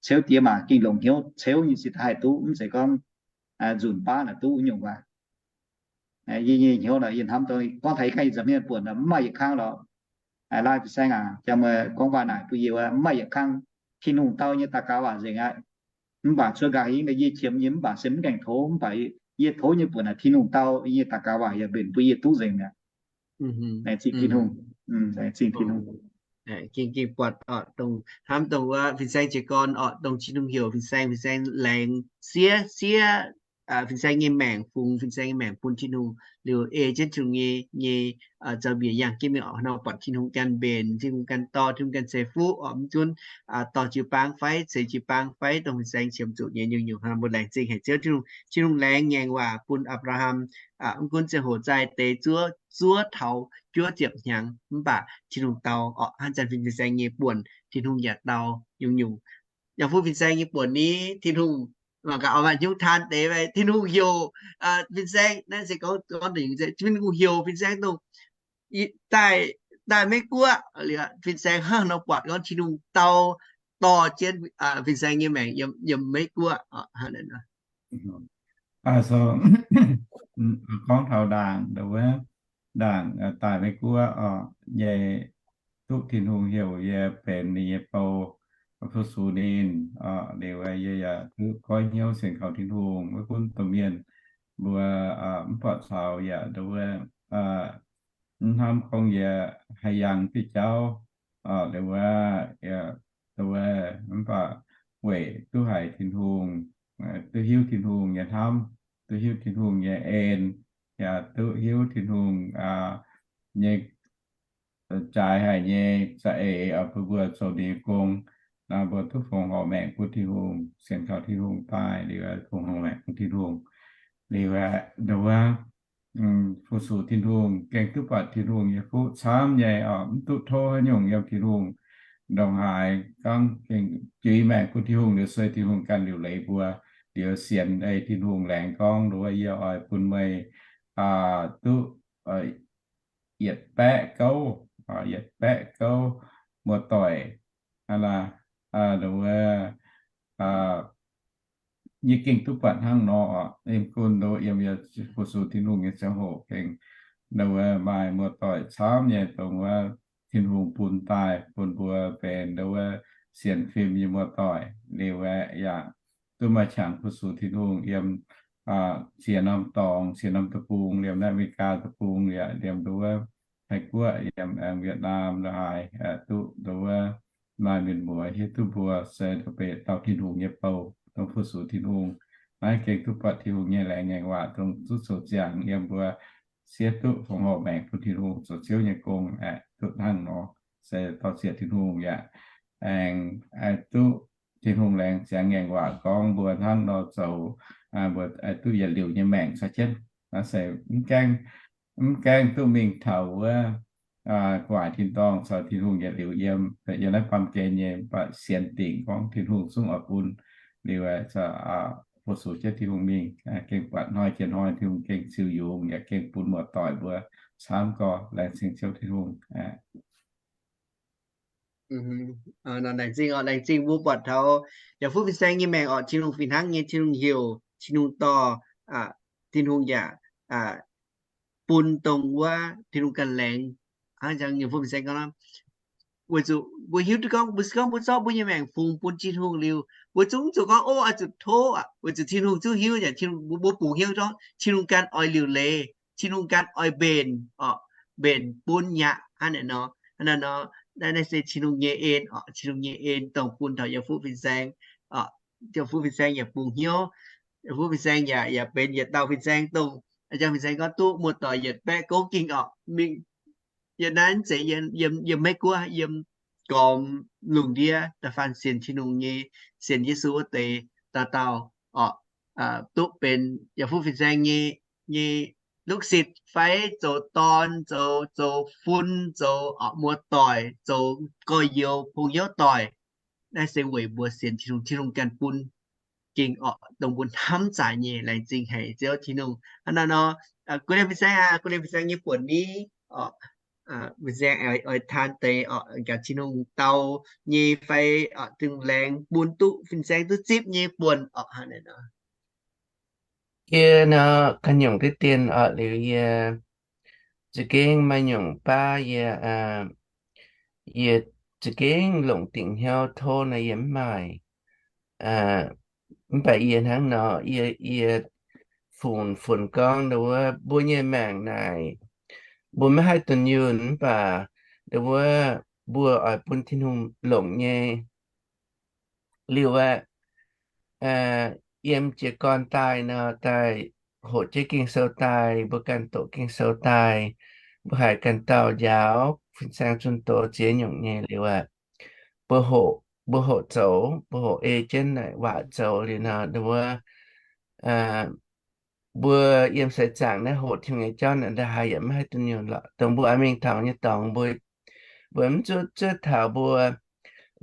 Ceuv diex maac gengh longc hnyouv ceuv nyei cingx daaih haih duqv, mv zeiz gorngv nzunc baav naaic duqv nyungc waac. Yie nyei hnyouv naaic, yie hnamv gorngv taux yie ganh nyei nza'hmien buonc mv maaih yietc kang lorqc. Laai fin-saeng aac, jangx meih gorngv waac naaic bun yie wuov, mv maaih yietc kang Tin-Hungh dau nyei daux gaux waac nzengc aqv. Mv baac cuotv nqaang hingv yie qiemx nyei, mv baac se mv gaengh tov, mv baac yie tov nyei buonc naaic Tin-Hungh dau yie nyei daux gaux waac yaac mbenc bun yie duqv nzengc mi'aqv. Laengz zingh Tin-Hungh. Laengz zingh Tin-Hungh. Ging ging buatc orqc, dongh hnamv dongh wuov fin-saeng jiez gorn orqc, dongh Tin-Hungh heuc fin-saeng, fin-saeng laengz siev, siev fin-saeng nyei maengc, fungx fin-saeng nyei maengc bun Tin-Hungh liuz ei jienv Tin-Hungh nyei, nyei zaux-mbiec yangh jienv mingh orqc, nor buatc Tin-Hungh ganh mbenc, Tin-Hungh ganh dorh, Tin-Hungh ganh ceix fuqv orqc, mv gunv dorh jiu-baang fai ceix jiu-baang fai dongh fin-saeng qiemx zuqc nyei nyungc-nyungc hnangv. Mbuo laengz zingh haic Ziouv Tin-Hungh. Tin-Hungh laengz ngaengc waac bun Apc^laa^ham, mv gunv ziangh hoc zaih deix zuov, zuov taux juov ziepc hnyangx, mv baac Tin-Hungh dau orqc, hnangv zanc fin-saeng nyei buonc Tin-Hungh yaac dau nyungc-nyungc. Yaac fuqv fin-saeng nyei buonc ni, Tin-Hungh mangc gaax oix maaih hnyouv taan deix fai Tin-Hungh heuc fin-saeng naaiv se gorngv, gorngv Tin-Hungh heuc fin-saeng dongh daaih, daaih Meiv Guoqv liuz, fin-saeng hnangv nor buatc gorngv Tin-Hungh dau dorh jienv fin-saeng nyei maengc yiem, yiem Meiv Guoqv. Gorngv taux ndaangc, ndaangc daaih Meiv Guoqv orqc, yie duqv Tin-Hungh heuc yie benx ninh nyei bou, fu-sux ninh orqc, liuz yie yaac duqv goiv hnyouv sienx kaux Tin-Hungh. Maiv gunv domh mienh mbuo mv buatc caux yaac nduov, mv hnamv gorngv yie haih yangh diuh jauv, liuz wuov, nduov, mv baac weic duqv haiz Tin-Hungh, duqv hiuv Tin-Hungh nyei hnamv, duqv hiuv Tin-Hungh nyei en, yaac duqv hiuv Tin-Hungh nyei jaaix haic nyei za'eix bun mbuo zoux ninh nyei gong. Mbuo duqv fongc horc maengc bun Tin-Hungh, sienx kaux Tin-Hungh daaih liuz fongc horc maengc bun Tin-Hungh. Liuz nduov, fu-sux Tin-Hungh, gengh duqv buatc Tin-Hungh nyei fuqv camv nyei orqc, mv duqv tov haaix nyungc yiem Tin-Hungh. Ndongc haaix gorngv juix maengc bun Tin-Hungh liuz, sueih Tin-Hungh ganh liuc leiz mbuo. Liuz sienx ei Tin-Hungh laengz gorngv nduov, yie oix bun meih duqv yietc baeqv gouv, yietc baeqv gouv muoz-doic. Nduov, yie gengh duqv buatc hnangv nor orqc. Yiem gunv nduov yiem yie fu-sux Tin-Hungh nyei ziangh hoc gengh nduov maaih muoz-doic camv nyei dongh wuov Tin-Hungh bun daaih bun mbuo benx nduov sienx fim nyei muoz-doic. Liuz aeqv, yaac duqv maaih qangx fu-sux Tin-Hungh yiem ziex norm dorngx, ziex norm deic-bung, liemh naaiv America deic-bung, yaac liemh nduov Taiv-Guoqv, yiem aengx Vietnam la'haaix, duqv nduov maaih mienh muoz hiuv duqv mbuo se da'beiv dauh Tin-Hungh nyei bou, dongh fu-sux Tin-Hungh. Naaiv gengh duqv buatc Tin-Hungh nyei laengz ngaengc waac dongh zuqc zoux ziangx yiem mbuo siev duqv fongc horc maengc bun Tin-Hungh zoux Ziouv nyei gong aeqv, duqv hnangv nor se dorh ziec Tin-Hungh yaac aengx duqv Tin-Hungh laengz ziangx ngaengc waac gorngv mbuo hnangv nor zoux, mbuo duqv yietc liuz nyei maengc caux jienv. Naaiv se mv gaengh, mv gaengh duqv mingh taux wuov gu'nguaaic tin-dorngh caux Tin-Hungh yietc liuz yiem, yiem naaiv baamh gen nyei, mv baac sienx dingc gorngv Tin-Hungh zungv oix bun liuz, fu-sux jienv Tin-Hungh mingh, gengh buatc hnoi jiex hnoi Tin-Hungh gengh ziux yungz yaac gengh bun muoz-doic mbuo camv gorx. Laengz zingh Ziouv Tin-Hungh. Laengz zingh oc, laengz zingh mbuo buatc taux yaac fuqv fin-saeng nyei maengc oc, Tin-Hungh fih hnangv nyei, Tin-Hungh heuc, Tin-Hungh dorh, Tin-Hungh yaac bun dongh wuov Tin-Hungh ganh laengz. Hnangv jangx nyei fuqv fin-saeng gorngv, weic zuqc mbuo hiuv duqv gorngv mbuo se gorngv mbuo zorqv mbuo nyei maengc fungx bun Tin-Hungh liuz, mbuo zungv zuqc gorngv, ov, oix zuqc tov aqv, weic zuqc Tin-Hungh zungv hiuv nyei, Tin-Hungh, mbuo bungx hnyouv gorngv Tin-Hungh ganh oix liuc leiz, Tin-Hungh ganh oix mbenc oc, mbenc bun yaac hnangv naaiv nor, hnangv naaiv nor, naaiv, naaiv se Tin-Hungh nyei en oc, Tin-Hungh nyei en dongh bun taux yaac fuqv fin-saeng oc. Yaac fuqv fin-saeng yaac bungx hnyouv, yaac fuqv fin-saeng yaac, yaac benx yietc dauh fin-saeng dongh a'jang fin-saeng gorngv duqv muoz-doic yietc baeqv gouv ging oc. Mingh yiem naaiv zeiz yiem, yiem Meiv Guoqv, yiem gormx lungh ndiev da'faanh sienx Tin-Hungh nyei, sienx Yesu wuov deix dauh dauh oc, duqv benx yaac fuqv fin-saeng nyei, nyei ลูกศิษย์ fai zoux dorn, zoux, zoux fun, zoux oc muoz-doic, zoux gorx-youz, pong hnyouv doic. Naaiv se weic mbuo sienx Tin-Hungh, Tin-Hungh ganh bun ging oc, dongh mbuo hnamv zaaix nyei. Laengz zingh haic Ziouv Tin-Hungh. Hnangv naaiv nor, guv lienh fin-saeng aac, guv lienh fin-saeng nyei buonc ni oc. Fin-saeng oix taan deix oc, gaax Tin-Hungh dau nyei fai oc, Tin-Hungh laengz bun duqv fin-saeng duqv zipv nyei buonc oc, hnangv naaiv nor. Yie nor ganh nyungc diqv dien oc, liuz yie za'gengh maaih nyungc baav yie, yie za'gengh longc dingc hnyouv tov nor yie mv maaih. Mv baac yie hnangv nor, yie, yie funx, funx gorngv ndongc wuov mbuo nyei maengc naaic, mbuo maiv haih dunh yunh mv baac ndongc wuov mbuo oix bun Tin-Hungh longc nyei. Liuz aqv, yiem jiez gorn daaih nor, daaih hoqc jienv Ging-Sou daaih, mbuo ganh doqc Ging-Sou daaih, mbuo haiz ganh dauh njaaux fin-saeng zunh doz ziex nyungc nyei liuz aqv, mbuo hoqc, mbuo hoqc zoux, mbuo hoqc ei jienv naaic waac zoux liuz nor, ndongc wuov mbuo yiem seix zaangc naaiv hoqc Tin-Hungh nyei jauv naaic, ndaaih haaix yaac maiv haih dunh yunh lorqc. Dongh mbuo oix mingh taux nyei dorngx, mbuo, mbuo mv zuqc zuov taux mbuo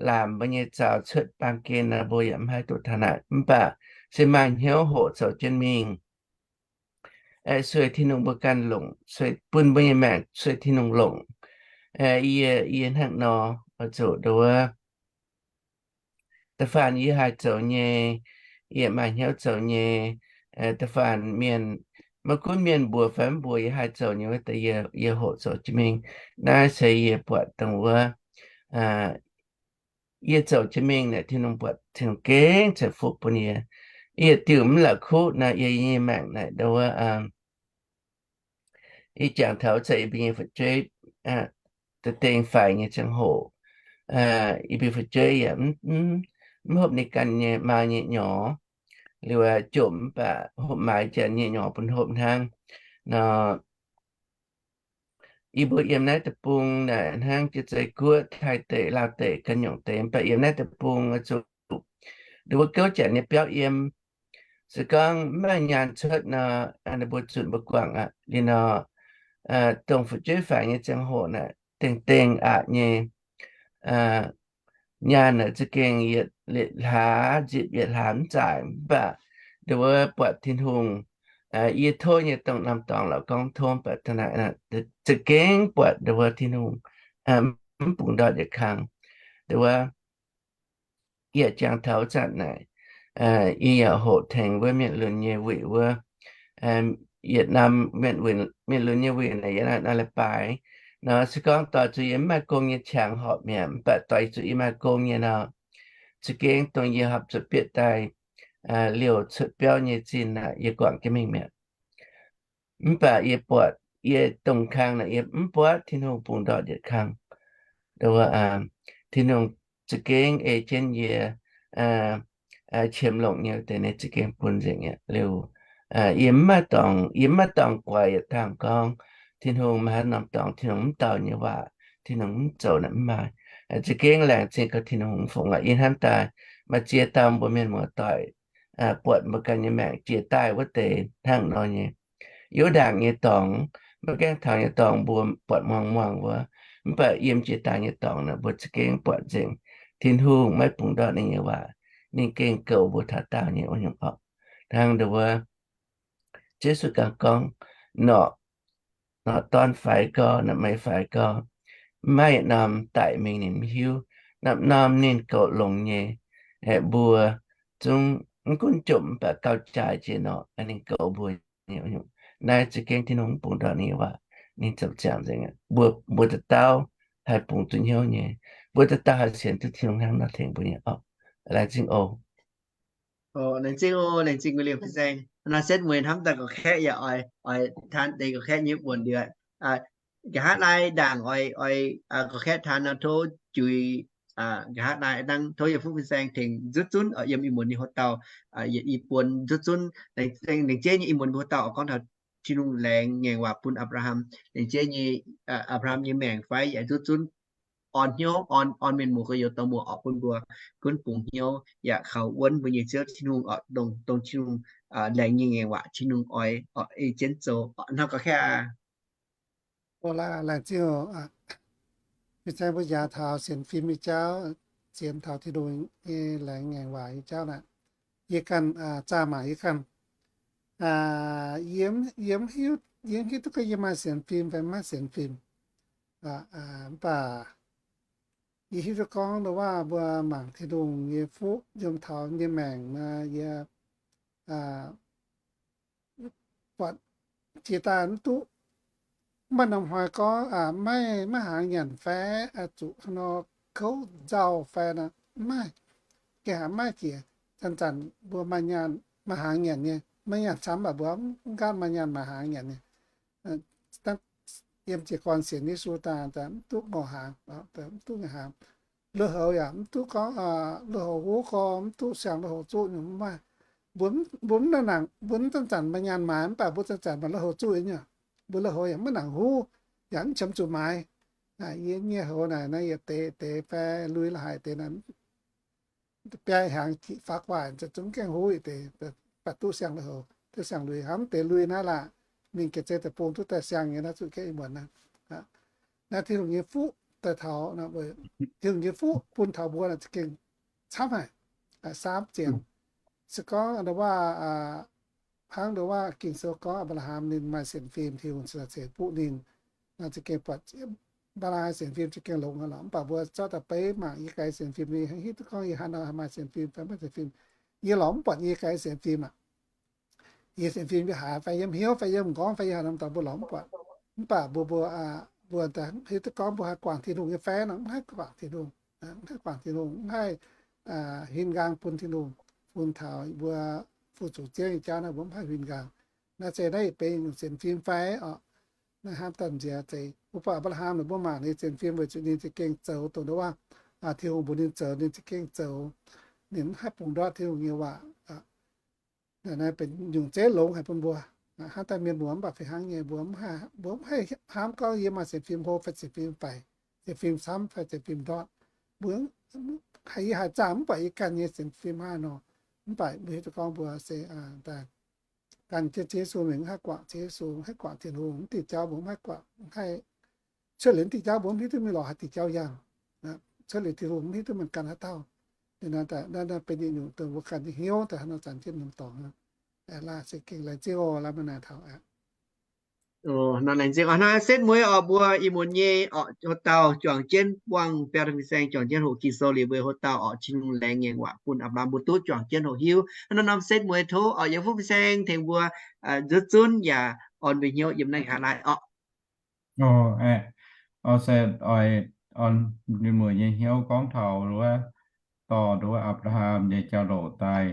laamc mbuo nyei zaux cuotv baamh gen nor, mbuo yaac mv haih duqv taux naaic. Mv baac se maaih hnyouv hoqc zoux jienv mingh, sueih Tin-Hungh mbuo ganh longc, sueih bun mbuo nyei maengc sueih Tin-Hungh longc. Yie, yie hnangv nor, oix zuqc ndongc wuov da'faanh yie haih zoux nyei, yie maaih hnyouv zoux nyei, da'faanh mienh, maiv gunv mienh mbuox fai mv mbuox yie haih zoux nyei wuov deix, yie, yie hoqc zoux jienv mingh. Naaiv se yie buatc dongh wuov, yie zoux jienv mingh naaic Tin-Hungh buatc, Tin-Hungh gengh ceix fuqv bun yie. Yie diuh mv la'kuqv naaic, yie nyei maengc naaic ndongc wuov, yie jangx taux za'gengh yie mbuo nyei fu'jueiv, da'dengh faix nyei ziangh hoc, yie mbuo fu'jueiv yaac mv hopv ninh ganh nyei maa nyei nyorx. Liuz jomc mv baac hopv maaiz janx nyei nyorx bun hopv hnangv nor. Yie mbuo yiem naaiv deic-bung naaic hnangv jiex zei guoqv Taiv deic, Laauv deic, ganh nyungc deix, mv baac yiem naaiv deic-bung oix zuqc ndongc wuov gouv janx nyei biauv yiem. Se gorngv mv maaih nyaanh cuotv nor, ninh mbuo zunc mbuo guangc aqv. Liuz nor, dongh fu'jueiv faix nyei ziangh hoc naaic, dengh dengh aqc nyei, nyaanh naaic za'gengh yietc hlaax nzipc yietc hlaax mv zaaic, mv baac ndongc wuov buatc Tin-Hungh, yie tov nyei dongh norm dorngx lorqc gorngv tov, mv baac za'gengh buatc ndongc wuov Tin-Hungh mv bungx ndortv yietc kang. Ndongc wuov yie jangx taux zanc naaic, yie yaac hoqc tengx wuov mienh lunx nyei wuic wuov, yietc norm mienh lunx nyei wuic naaic, yie naaiv nor leiz-baaix nor, se gorngv doix zuqc yie mv maaih gong nyei qangx horpc mi'aqv, mv baac doix zuqc yie maaih gong nyei nor, za'gengh dongh yie horpc zuqc bieqc daaih liouh cuotv biauv nyei zinh naaic, yie guangc jienv mingh mi'aqv. Mv baac yie buatc yie dongh kang naaic, yie mv buatc Tin-Hungh bungx ndortv yietc kang. Tin-Hungh za'gengh ei jienv yie, qiemx longc nyei wuov deix ninh za'gengh bun nzengc mi'aqv. Liuz, yie mv maaih dorngx, yie mv maaih dorngx guaix yietc dangh gorngv Tin-Hungh maaih haaix norm dorngx Tin-Hungh mv dau nyei waac, Tin-Hungh mv zoux naaic mv maaih. Za'gengh laengz zingh gauh Tin-Hungh fungx aqv. Yie hnamv daaih maaih ziex dauh mbuo mienh muoz-doic buatc mbuo ganh nyei maengc jiex daaih wuov deix hnangv nor nyei. Yiem ndaangc nyei dorngx, maiv gaengh taux nyei dorngx mbuo buatc muangx muangx wuov, mv baac yiem jiex daaih nyei dorngx naaic mbuo za'gengh buatc nzengc Tin-Hungh maiv bungx ndortv ninh nyei waac, ninh gengh goux mbuo taux daauh nyei wuov nyungc orqc. Hnangv ndongc wuov Yesu ganh gorngv, norqc, norqc dorn faix gorx, norqc meix faix gorx, mv maaih yietc norm daic mingh ninh mv hiuv. Norm-norm ninh goux longx nyei. Aeqv, mbuo zungv mv gunv jomc mv baac gauh jaaix jiex norqc, ninh goux mbuo nyei wuov nyungc. Naaiv za'gengh Tin-Hungh mv bungx ndortv ninh nyei waac, ninh zoux ziangx nzengc. Mbuo, mbuo dauh dauh haih bungx duqv hnyouv nyei. Mbuo dauh dauh haih sienx duqv Tin-Hungh hnangv nor tengx mbuo nyei orqc. Laengz zingh oc. Laengz zingh oc, laengz zingh William fin-saeng. Nor setv mueiz hnamv daaih gorqv-kaeqv yaac oix, oix taan deix gorqv-kaeqv nyei buonc liuz, nqa'haav naaiv ndaangc oix, oix gorqv-kaeqv taan nor tov juix, nqa'haav naaiv dangh tov yie fuqv fin-saeng tengx nzutv zunv yiem ih muonz nyei hoc-dauh, yietc i buonc nzutv zunv, laengz zingh nyei ih muonz nyei hoc-dauh oix gorngv taux Tin-Hungh laengz ngaengc waac bun Apc^laa^ham, laengz zingh nyei Apc^laa^ham nyei maengc fai yaac nzutv zunv orn hnyouv, orn, orn mienh muoz gorx-youz dorh muoz orqc bun mbuo gunv bungx hnyouv yaac kaux wuonv mbuo nyei Ziouv Tin-Hungh orqc, dongh, dongh Tin-Hungh laengz nyei ngaengc waac Tin-Hungh oix orqc ei jienv zoux orqc. Hnangv gorqv-kaeqv aqv. Laengz zingh oc. Fin-saeng mbuo njaaux taux sienx fim nyei jauv, sienx taux Tin-Hungh nyei laengz ngaengc waac nyei jauv naaic, yie ganh zaah mangc yie ganh, yie mv hiuv, yie mv hiuv duqv gorngv yie maaih sienx fim fai mv maaih sienx fim. Mv baac yie hiuv duqv gorngv ndongc waac mbuo mangc Tin-Hungh nyei fuqv yiem taux nyei maengc naaic, yie buatc jiex daaih mv duqv, mv baac norm hnoi gorngv maiv, maiv hnaangx nyanc fai zuqc hnangv nor kouv nzauh fai nor, mv maaih. Gengh haiz maiv jiex. Zanc-zanc mbuo maaih nyaanh maaih hnaangx nyanc nyei, maiv nyaanh camv baac mbuo mv gaatv maaih nyaanh maaih hnaangx nyanc nyei. Yiem jiez gorn sienx Yesu daaih mv duqv ngorc hnaangx, mv duqv ngorc hnaangx. Lui-houx yaac mv duqv gorngv, lui-houx huv gorngv mv duqv siang lui-houx zuqv nyei, mv maaih. Mbuo, mbuo mv nangc, mbuo mv zanc-zanc maaih nyaanh maaiz, mv baac mbuo zanc-zanc maaih lui-houx zuqv nyei. Mbuo lui-houx yaac mv nangc huv, yaac mv qiemx zuqc maaiz. Yie nyei houx naaic, naaiv yietc deix, deix fai lui la'haic deix naaic, biaa hnyangx faaux gu'nguaaic zungv gaengh huv yietc deix, baac duqv siang lui-houx, duqv siang lui. Hnamv deix lui naaiv laah, mingh ga'zei deic-bung duqv daaih siang nyei naaiv zuqc gaengh ih muonz naaiv. Naaiv Tin-Hungh nyei fuqv daaih taux, Tin-Hungh nyei fuqv bun taux mbuo naaic za'gengh camv haic, saamv ziangx. Se gorngv ndongc waac, hnangv ndongc waac Ging-Sou gorngv Apc^laa^ham ninh maaih sienx fim, Tin-Hungh ceix fuqv ninh, naaiv za'gengh buatc Apc^laa^ham sienx fim za'gengh longx aqv lorqc. Mv baac mbuo zorqv daaih beiv mangc yie ganh sienx fim, yie hiuv duqv gorngv yie haaix nor maaih sienx fim fai maiv sienx fim. Yie lorz mv buatc yie ganh sienx fim aqv. Yie sienx fim yie haiz fai yiem hnyouv fai yiem m'nqorngv fai yiem haaix norm dorngx mbuo lorz mv buatc. Mv baac mbuo, mbuo, mbuo hiuv duqv gorngv mbuo haih guangc Tin-Hungh nyei fai nor, mv haih guangc Tin-Hungh, mv haih guangc Tin-Hungh, mv haih huin nqaang bun Tin-Hungh, bun taux mbuo fu-sux Ziouv nyei jauv naaiv mbuo mv haih huin nqaang. Naaiv se naaiv yietc benx nyungc sienx fim fai orqc? Naaiv hnamv daaih nziex zeiz, mbuo buatc Apc^laa^ham naaic mbuo mangc ninh sienx fim weic zuqc ninh za'gengh zoux dongh ndongc waac Tin-Hungh mbuox ninh zoux, ninh za'gengh zoux. Ninh mv haih bungx ndortv Tin-Hungh nyei waac. Naaiv benx nyungc zeiv longx haic bun mbuo. Hnangv daaih mienh muoz mv baac fih hnangv nyei, mbuo mv haih, mbuo mv haih hnamv gorngv yie maaih sienx fim hlo fai sienx fim faix, sienx fim camv fai sienx fim ndortv. Mbuo, haiz yie haaix zanc mv buatc yie ganh nyei sienx fim haaix nor, mv baac mbuo hiuv duqv gorngv mbuo se daaih gan jienv Ziouv Yesu mingh, mv haih guangc Ziouv Yesu, mv haih guangc Tin-Hungh, mv diuh jauv mbuo mv haih guangc, mv haih cuotv liuz diuh jauv mbuo mv hiuv duqv mingh lorz haaix diuh jauv yangh. Cuotv liuz Tin-Hungh mv hiuv duqv mingh gan haaix dauh. Naaiv, naaiv benx yietc nyungc dongh mbuo ganh nyei hnyouv daaih haaix nor zanc jienv norm dorngx. Laah se gengh laengz zingh oc, laah maiv naaic taux aqv. Nor laengz zingh oc. Naaiv setv mueiz oc, mbuo ih muonz nyei oc, hoc dauh juangc jienv buangh biaa fin-saeng, juangc jienv hoqc Ging-Sou liuz mbuo hoc dauh oc, Tin-Hungh laengz ngaengc waac bun Apc^laa^ham, mbuo duqv juangc jienv hoqc hiuv. Nor norm setv mueiz tov oc, yie fuqv fin-saeng tengx mbuo nzuov zunv yaac orn mbuo hnyouv yiem naaiv nqa'haav laai oc. Oc, se oix orn mbuo nyei hnyouv gorngv taux wuov, dorh wuov Apc^laa^ham nyei jauv-louc daaih,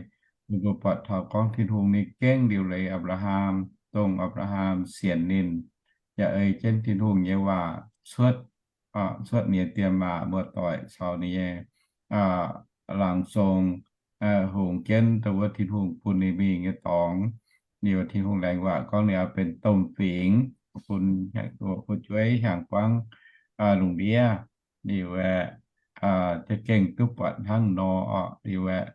mbuo buatc taux gorngv Tin-Hungh ninh gengh liuc leiz Apc^laa^ham, dongh Apc^laa^ham sienx ninh, yaac ei jienv Tin-Hungh nyei waac cuotv, cuotv ninh nyei diex maac muoz-doic caux ninh nyei laangz zong, hungx jienv dongh wuov Tin-Hungh bun ninh mingh nyei dorngx. Liuz Tin-Hungh laengz waac gorngv ninh oix benx domh fingx bun fu'jueiv hiaangx buangv lungh ndiev. Liuz aeqv, za'gengh duqv buatc hnangv nor oc. Liuz aeqv,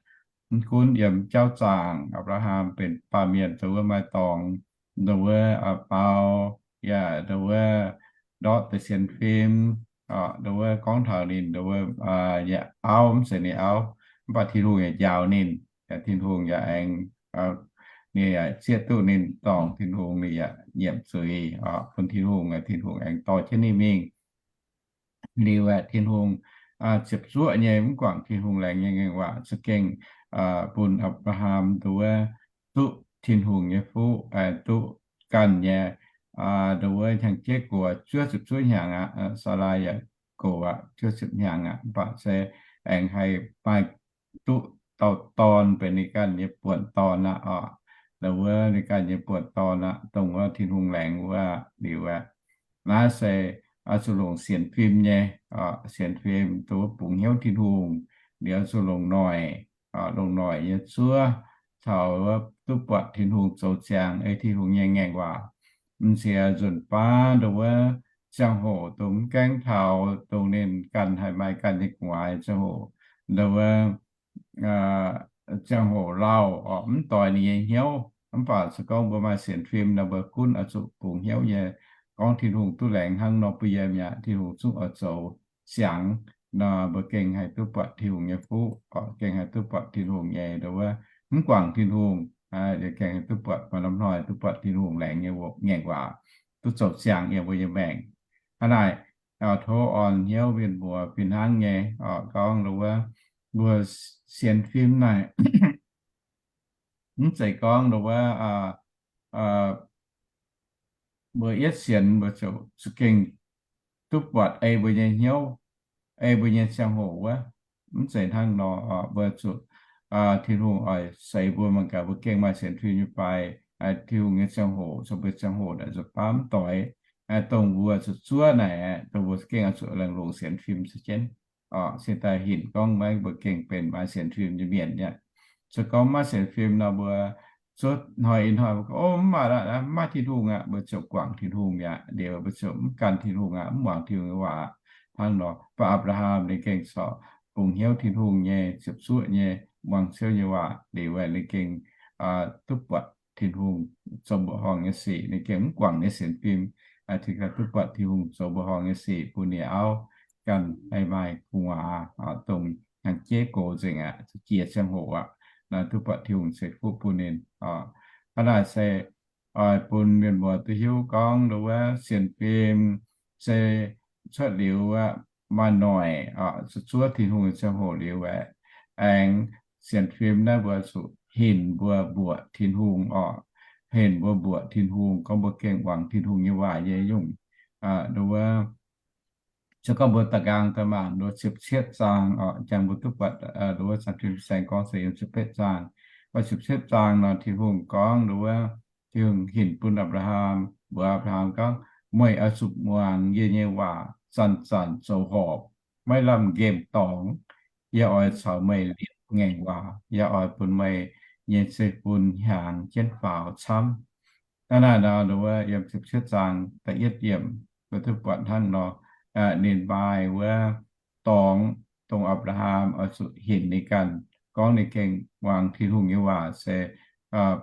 mv gunv yiem jauv zaangc Apc^laa^ham benx baamh mienh dongh wuov maaih dorngx, dongh wuov bau, yaac dongh wuov ndortv deix sienx fim, dongh wuov gorngv taux ninh dongh wuov nyei auv, mv zeiz ninh auv, mv baac Tin-Hungh yaac njaaux ninh, Tin-Hungh yaac aengx, ninh yaac zieqv duqv ninh dorngc Tin-Hungh, ninh yaac nyiemc zuiz bun Tin-Hungh, Tin-Hungh aengx dorh jienv ninh mingh. Liuz aeqv, Tin-Hungh ziepc zuoqv nyei, mv guangc Tin-Hungh laengz nyei ngaengc waac, za'gengh bun Apc^laa^ham dongh wuov duqv Tin-Hungh nyei fuqv, duqv ganh nyei, dongh wuov hnyangx-jeiv gox zuov ziepc zuoqv hnyangx aqv. Saalaa yaac gox aqv, zuov ziepc hnyangx aqv, mv baac se aengx haih maaih duqv dauh dorn benx ninh ganh nyei buonc dorn aqv oc. Dongh wuov ninh ganh nyei buonc dorn aqv, dongh wuov Tin-Hungh laengz wuov. Liuz aeqv, naaiv se oix zuqc longc sienx fim nyei, sienx fim dongh wuov bungx hnyouv Tin-Hungh. Liuz oix zuqc longc noic, longc noic nyei zuov taux duqv buatc Tin-Hungh zoux ziangx, ei Tin-Hungh nyei ngaengc waac. M'nziex nzunc baav dongh wuov ziangh hoc dongh mv gaengh taux dongh ninh ganh haih maaih ganh nyei gu'nguaaz ziangh hoc, dongh wuov ziangh hoc lauh oc, mv doix ninh nyei hnyouv. Mv baac se gorngv mbuo maaih sienx fim nor, mbuo gunv oix zuqc bungx hnyouv nyei gorngv Tin-Hungh duqv laengz hnangv nor bun yie mi'aqv. Tin-Hungh zungv oix zoux siangx nor, mbuo gengh haih duqv buatc Tin-Hungh nyei fuqv, gengh haih duqv buatc Tin-Hungh nyei dongh wuov, mv guangc Tin-Hungh, gengh haih duqv buatc, maaih norm hnoi duqv buatc Tin-Hungh laengz nyei ngaengc waac duqv zoux ziangx yiem mbuo nyei maengc. Hnangv naaic, tov orn hnyouv mienh muoz fih hnangv nyei, gorngv dongh wuov mbuo sienx fim naaic, mv zeiz gorngv dongh wuov mbuo yietv sienx mbuo ziouc za'gengh duqv buatc ei mbuo nyei hnyouv, ei mbuo nyei ziangh hoc wuov. Mv zeiz hnangv nor, mbuo zuqc, Tin-Hungh oix seix mbuo mangc gaax, mbuo gengh maaih sienx fim nyei fai, Tin-Hungh nyei ziangh hoc, zoux mbuo ziangh hoc naaic zuqc baav mv doix, dongh mbuo zuqc zuov naaic, dongh mbuo gengh oix zuqc longc sienx fim se jienv. Sin daaih hinc gorngv maiv mbuo gengh benx maaih sienx fim nyei mienh aqv. Se gorngv maiv sienx fim nor, mbuo zuov hnoi ih hnoi mbuo gorngv, O, mv maaih, mv maaih Tin-Hungh aqv, mbuo ziouc guangc Tin-Hungh mi'aqv. Liuz mbuo ziouc mv gan Tin-Hungh aqv, mv muangx Tin-Hungh nyei waac. Hnangv nor, baac Apc^laa^ham ninh gengh corc bungx hnyouv Tin-Hungh nyei, ziepc zuoqv nyei, muangx Ziouv nyei waac liuz, ninh gengh duqv buatc Tin-Hungh zoux mbuoqc horngh nyei sic, ninh gengh mv guangc nyei sienx fim, duqv buatc Tin-Hungh zoux mbuoqc horngh nyei sic bun ninh auv ganh haih maaih gu'nguaaz, dongh hnyangx-jeiv gox nzengc aqv, jiex ziangh hoc aqv, naaiv duqv buatc Tin-Hungh ceix fuqv bun ninh. Hnangv naaic se oix bun mienh muoz duqv hiuv gorngv dongh wuov sienx fim se cuotv liuz maaih noic, zuov Tin-Hungh nyei ziangh hoc liuz aeqv, aengx sienx fim naaiv mbuo zuqc hinc mbuo mbuoqc Tin-Hungh oc. Hinc mbuo mbuoqc Tin-Hungh, gorngv mbuo gengh muangx Tin-Hungh nyei waac nyei nyungc, dongh wuov se gorngv mbuo da'nqaang daaih mangc dongh wuov ziepc cietv zaang oc, jangx mbuo duqv buatc dongh wuov Zaangc Tin Saeng gorngv se yiem ziepc betv zaang. Wuov ziepc cietv zaang nor, Tin-Hungh gorngv dongh wuov, Tin-Hungh hinc bun Apc^laa^ham, mbuox Apc^laa^ham gorngv, Meih oix zuqc muangx yie nyei waac zanc-zanc zoux horpc, maiv lamh nqemh dorngx. Yie oix caux meih liepc ngaengc waac. Yie oix bun meih nyei zeiv-fun hiaangx jienv faaux camv. Hnangv naaic nor, dongh wuov yiem ziepc cietv zaang da'yietv yiemc mbuo duqv buatc hnangv nor, ninh maaih wuov dorngx dongh Apc^laa^ham oix zuqc hinc ninh ganh, gorngv ninh gengh muangx Tin-Hungh nyei waac se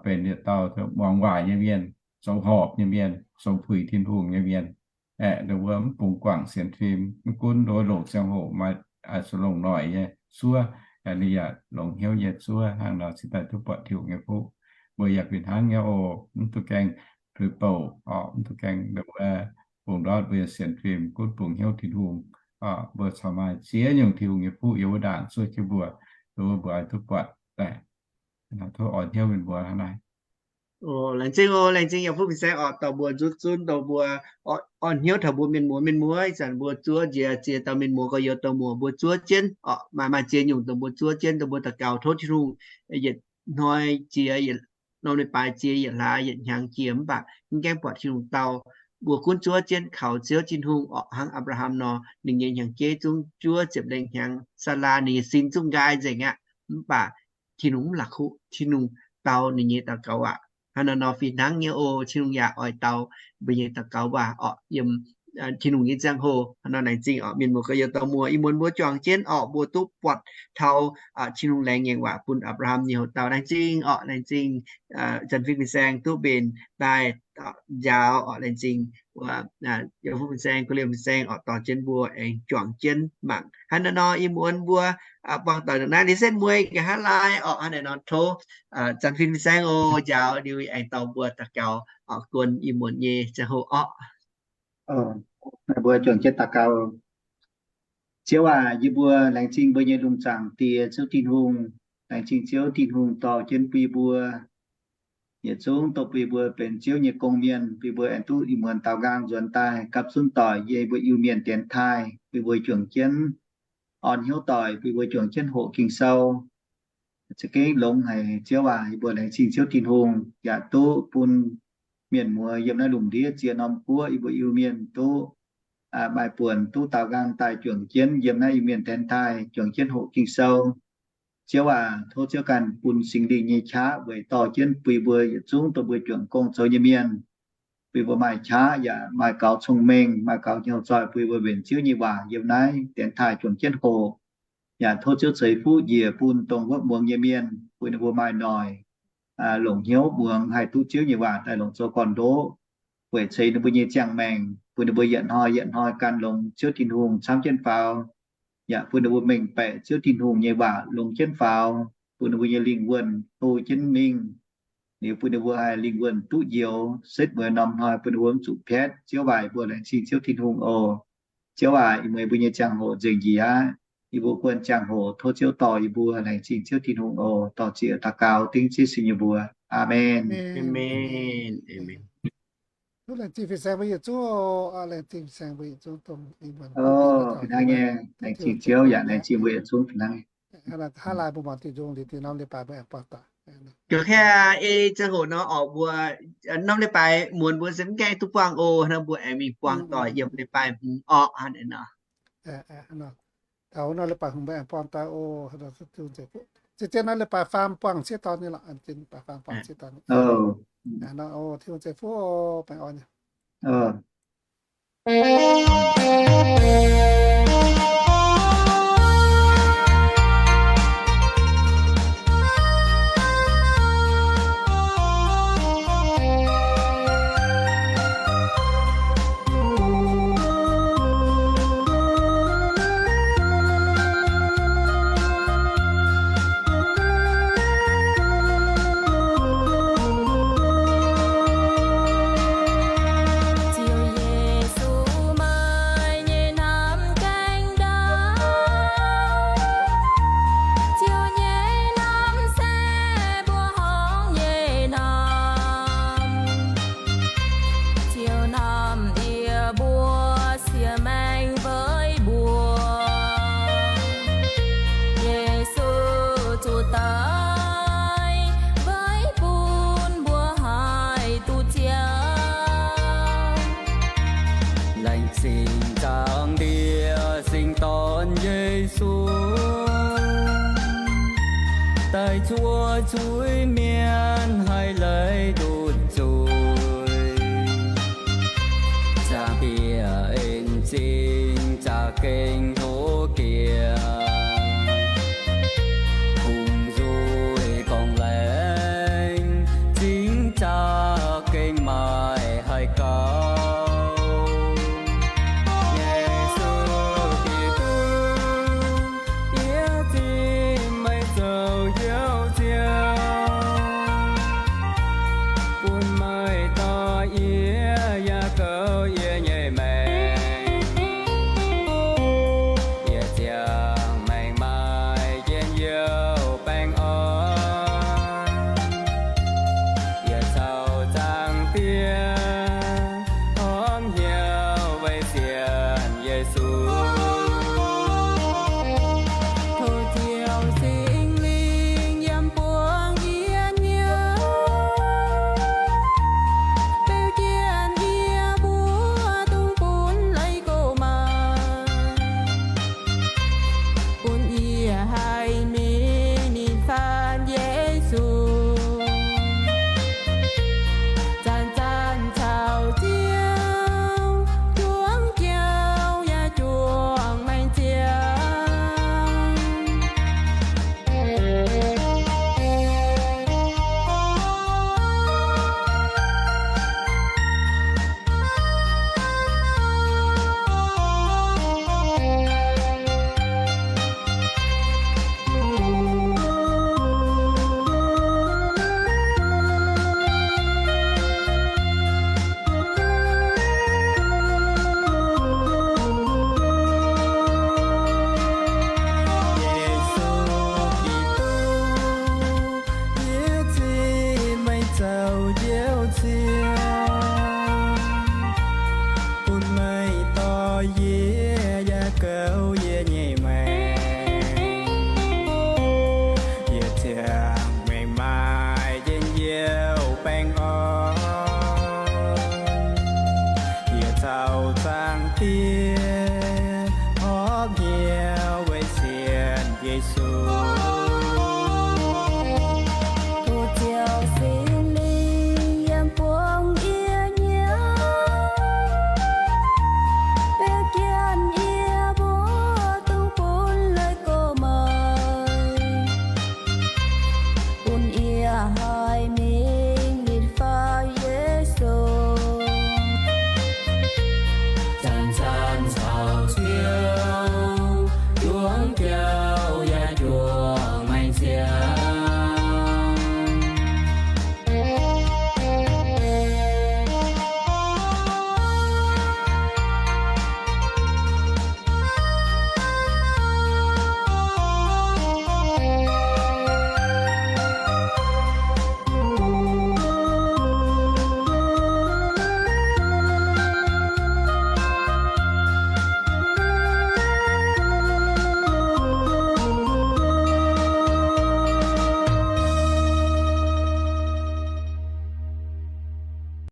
benx yietc dauh muangx waac nyei mienh, zoux horpc nyei mienh, zoux puix Tin-Hungh nyei mienh. Aeqv, dongh wuov mv bungx guangc sienx fim, mv gunv dongh wuov longc ziangh hoc maaih zuqc longc noic nyei zuov, ninh yaac longc hnyouv nyei zuov. Hnangv nor cingx daaih duqv buatc Tin-Hungh nyei fuqv. Mbuo yaac fih hnangv nyei oc. Mv duqv gaengh tuix bouc, mv duqv gaengh dongh wuov bungx ndortv mbuo nyei sienx fim, gunv bungx hnyouv Tin-Hungh. Mbuo caux maaih ziex nyungc Tin-Hungh nyei fuqv yiem wuov ndaangc zuov jienv mbuo, dongh wuov mbuo oix duqv buatc daaih. Tov orn hnyouv mienh mbuo hnangv naaiv. Laengz zingh oc, laengz zingh yaac fuqv fin-saeng oc, dorh mbuo nzutv zunv, dorh mbuo orn hnyouv taux mbuo mienh muoz. Mienh muoz ih zanc mbuo zuov njiec ziex dauh mienh muoz gorx-youz dongh mbuo zuov jienv oc, maaih maaih ziex nyungc dongh mbuo zuov jienv, dongh mbuo daux gaux tov Tin-Hungh yietc hnoi jiex, yietc norm leiz-baaix jiex, yietc hlaax yietc hnyangx jiex, mv baac mv gaengh buatc Tin-Hungh dau. Mbuo gunv zuov jienv kaux Ziouv Tin-Hungh oc, hnangv Apc^laa^ham nor, ninh nyei hnyangx-jeiv zungv juov ziepc lengh hnyangx, Saalaa ninh nyei sin zungv nqaai nzengc aqv, mv baac Tin-Hungh mv la'kuqv, Tin-Hungh dau ninh nyei daux gaux waac. Hnangv naaiv nor fih hnangv nyei oc. Tin-Hungh yaac oix dau mbuo nyei daux gaux waac orqc, yiem Tin-Hungh nyei ziangh hoc. Hnangv naaiv nor laengz zingh orqc, mienh muoz gorx-youz dauh muoz, ih muonz mbuo juangc jienv orqc, mbuo duqv buatc taux Tin-Hungh laengz ngaengc waac bun Apc^laa^ham nyei hoc dauh. Laengz zingh orqc, laengz zingh Janx-Fin Fin-Saeng duqv mbenc daaih njaaux orqc. Laengz zingh Yiem Fin-Saeng, Kuv Liemh Fin-Saeng orqc, dorh jienv mbuo aengx juangc jienv mangc. Hnangv naaiv nor ih muonz mbuo buangh doic naaiv, liuz setv mueiz nqa'haav laai orqc. Hnangv naaiv nor tov Janx-Fin Fin-Saeng oc njaaux liuz aengx dorh mbuo daux gaux orqc, guon ih muonz nyei ziangh hoc orqc. Mbuo juangc jienv daux gaux. Ziouv aac, yie mbuo laengz zingh mbuo nyei lungh zaangc Diex Ziouv Tin-Hungh. Laengz zingh Ziouv Tin-Hungh dorh jienv bun yie mbuo yietc zungv dongh bun yie mbuo benx Ziouv nyei gong-mienh, bun yie mbuo aengx duqv ih muonz daaux nqaang nzuonx daaih gapv zunv doic yie mbuo Iu-Mienh dienx taaih, bun yie mbuo juangc jienv orn hnyouv doic, bun yie mbuo juangc jienv hoqc Ging-Sou. Za'gengh longx haic Ziouv aac, yie mbuo laengz zingh Ziouv Tin-Hungh yaac duqv bun mienh muoz yiem naaiv lungh ndiev ziex norm guoqv yie mbuo Iu-Mienh duqv maaih buonc duqv daaux nqaang daaih juangc jienv yiem naaiv Iu-Mienh dienx taaih, juangc jienv hoqc Ging-Sou. Ziouv aac, tov Ziouv ganh bun Singx Lingh nyei qaqv weic dorh jienv bun yie mbuo yietc zungv dongh mbuo juangc gong zoux nyei mienh, bun yie mbuo maaih qaqv yaac maaih gaux cong-mengh, maaih gaux hnyouv zoih bun yie mbuo mbenc Ziouv nyei waac yiem naaiv dienx taaih juangc jienv hoqc. Yaac tov Ziouv ceix fuqv njiec bun dongh wuov muangx nyei mienh, bun ninh mbuo maaih noic longc hnyouv muangx haih duqv Ziouv nyei waac daaih longc zoux gorn-ndoqv, weic ceix ninh mbuo nyei ziangh maengc, bun ninh mbuo yietc hnoi yietc hnoi gan longx Ziouv Tin-Hungh camv jienv faaux. Yaac bun ninh mbuo mengh baeqc Ziouv Tin-Hungh nyei waac longx jienv faaux, bun ninh mbuo nyei lingh wuonh hlo jienv mingh. Liuz bun ninh mbuo haih lingh wuonh duqv njoux, setv mueiz norm hnoi bun ninh mbuo mv zuqc piatv. Ziouv aac, yie mbuo laengz zingh Ziouv Tin-Hungh oc. Ziouv aac, ih muonz yie mbuo nyei ziangh hoc nzengc njiec aqv. Yie mbuo guon ziangh hoc tov Ziouv dorh yie mbuo. Laengz zingh Ziouv Tin-Hungh oc. Dorh ziex daux gaux dengv Ziouv sin nyei mbuox. Aamen. Fih hnangv nyei, laengz zingh Ziouv yaac laengz zingh mbuo yietc zungv fih hnangv nyei. Hnangv naaiv mbuo mangc diuh nzung liuz, diuh norm leiz-baaix mbuo aengx buangh doic. Ziouv aac, ei ziangh hoc nor orqc, mbuo norm leiz-baaix muonz mbuo se mv gaengh duqv buangh oc. Hnangv mbuo aengx mingh buangh doic yiem leiz-baaix hmz orqc. Hnangv naaiv nor, taux norm leiz-baaix hmz mbuo aengx buangh doic oc. Zien-zien norm leiz-baaix faam buangh sieqv dorn nyei lorqc. Leiz-baaix faam buangh sieqv dorn. Tin-Hungh ceix fuqv baengh orn nyei. Ziouv Yesu maaih nyei norm gaengh ndaauv, Ziouv nyei norm se mbuo horngc nyei norm. Ziouv norm yie mbuo siex maengx mbeiv mbuo. Yesu zuqc daic mbeiv bun mbuo haih duqv Ziouv. Laengz zingh Zaangc Diex Singx Dorn Yesu, daaih zuov zuiz-mienh haih leiz ndutc zuiz. Zaangc Diex en-zingh za'gengh hlo jiex, kungx nzuih gorngv laengz zingh za'gengh maaih haih gaux. Yesu Giduc, yie zinh meih zoux Ziouv, bun meih dorh yie yaac kouv yie nyei maengc. Yie ziangh maengc maaih njien-youh baengh orn. Yie caux Zaangc Diex horpc hnyouv weic sienx Yesu. Tov Ziouv Singx Lingh yiem buangh yie hnyouv, beu jienv yie mbuo dungx bun leiz-gox maaih, bun yie haih mingh ninh faanv Diex, horpc hnyouv weic sienx Yesu.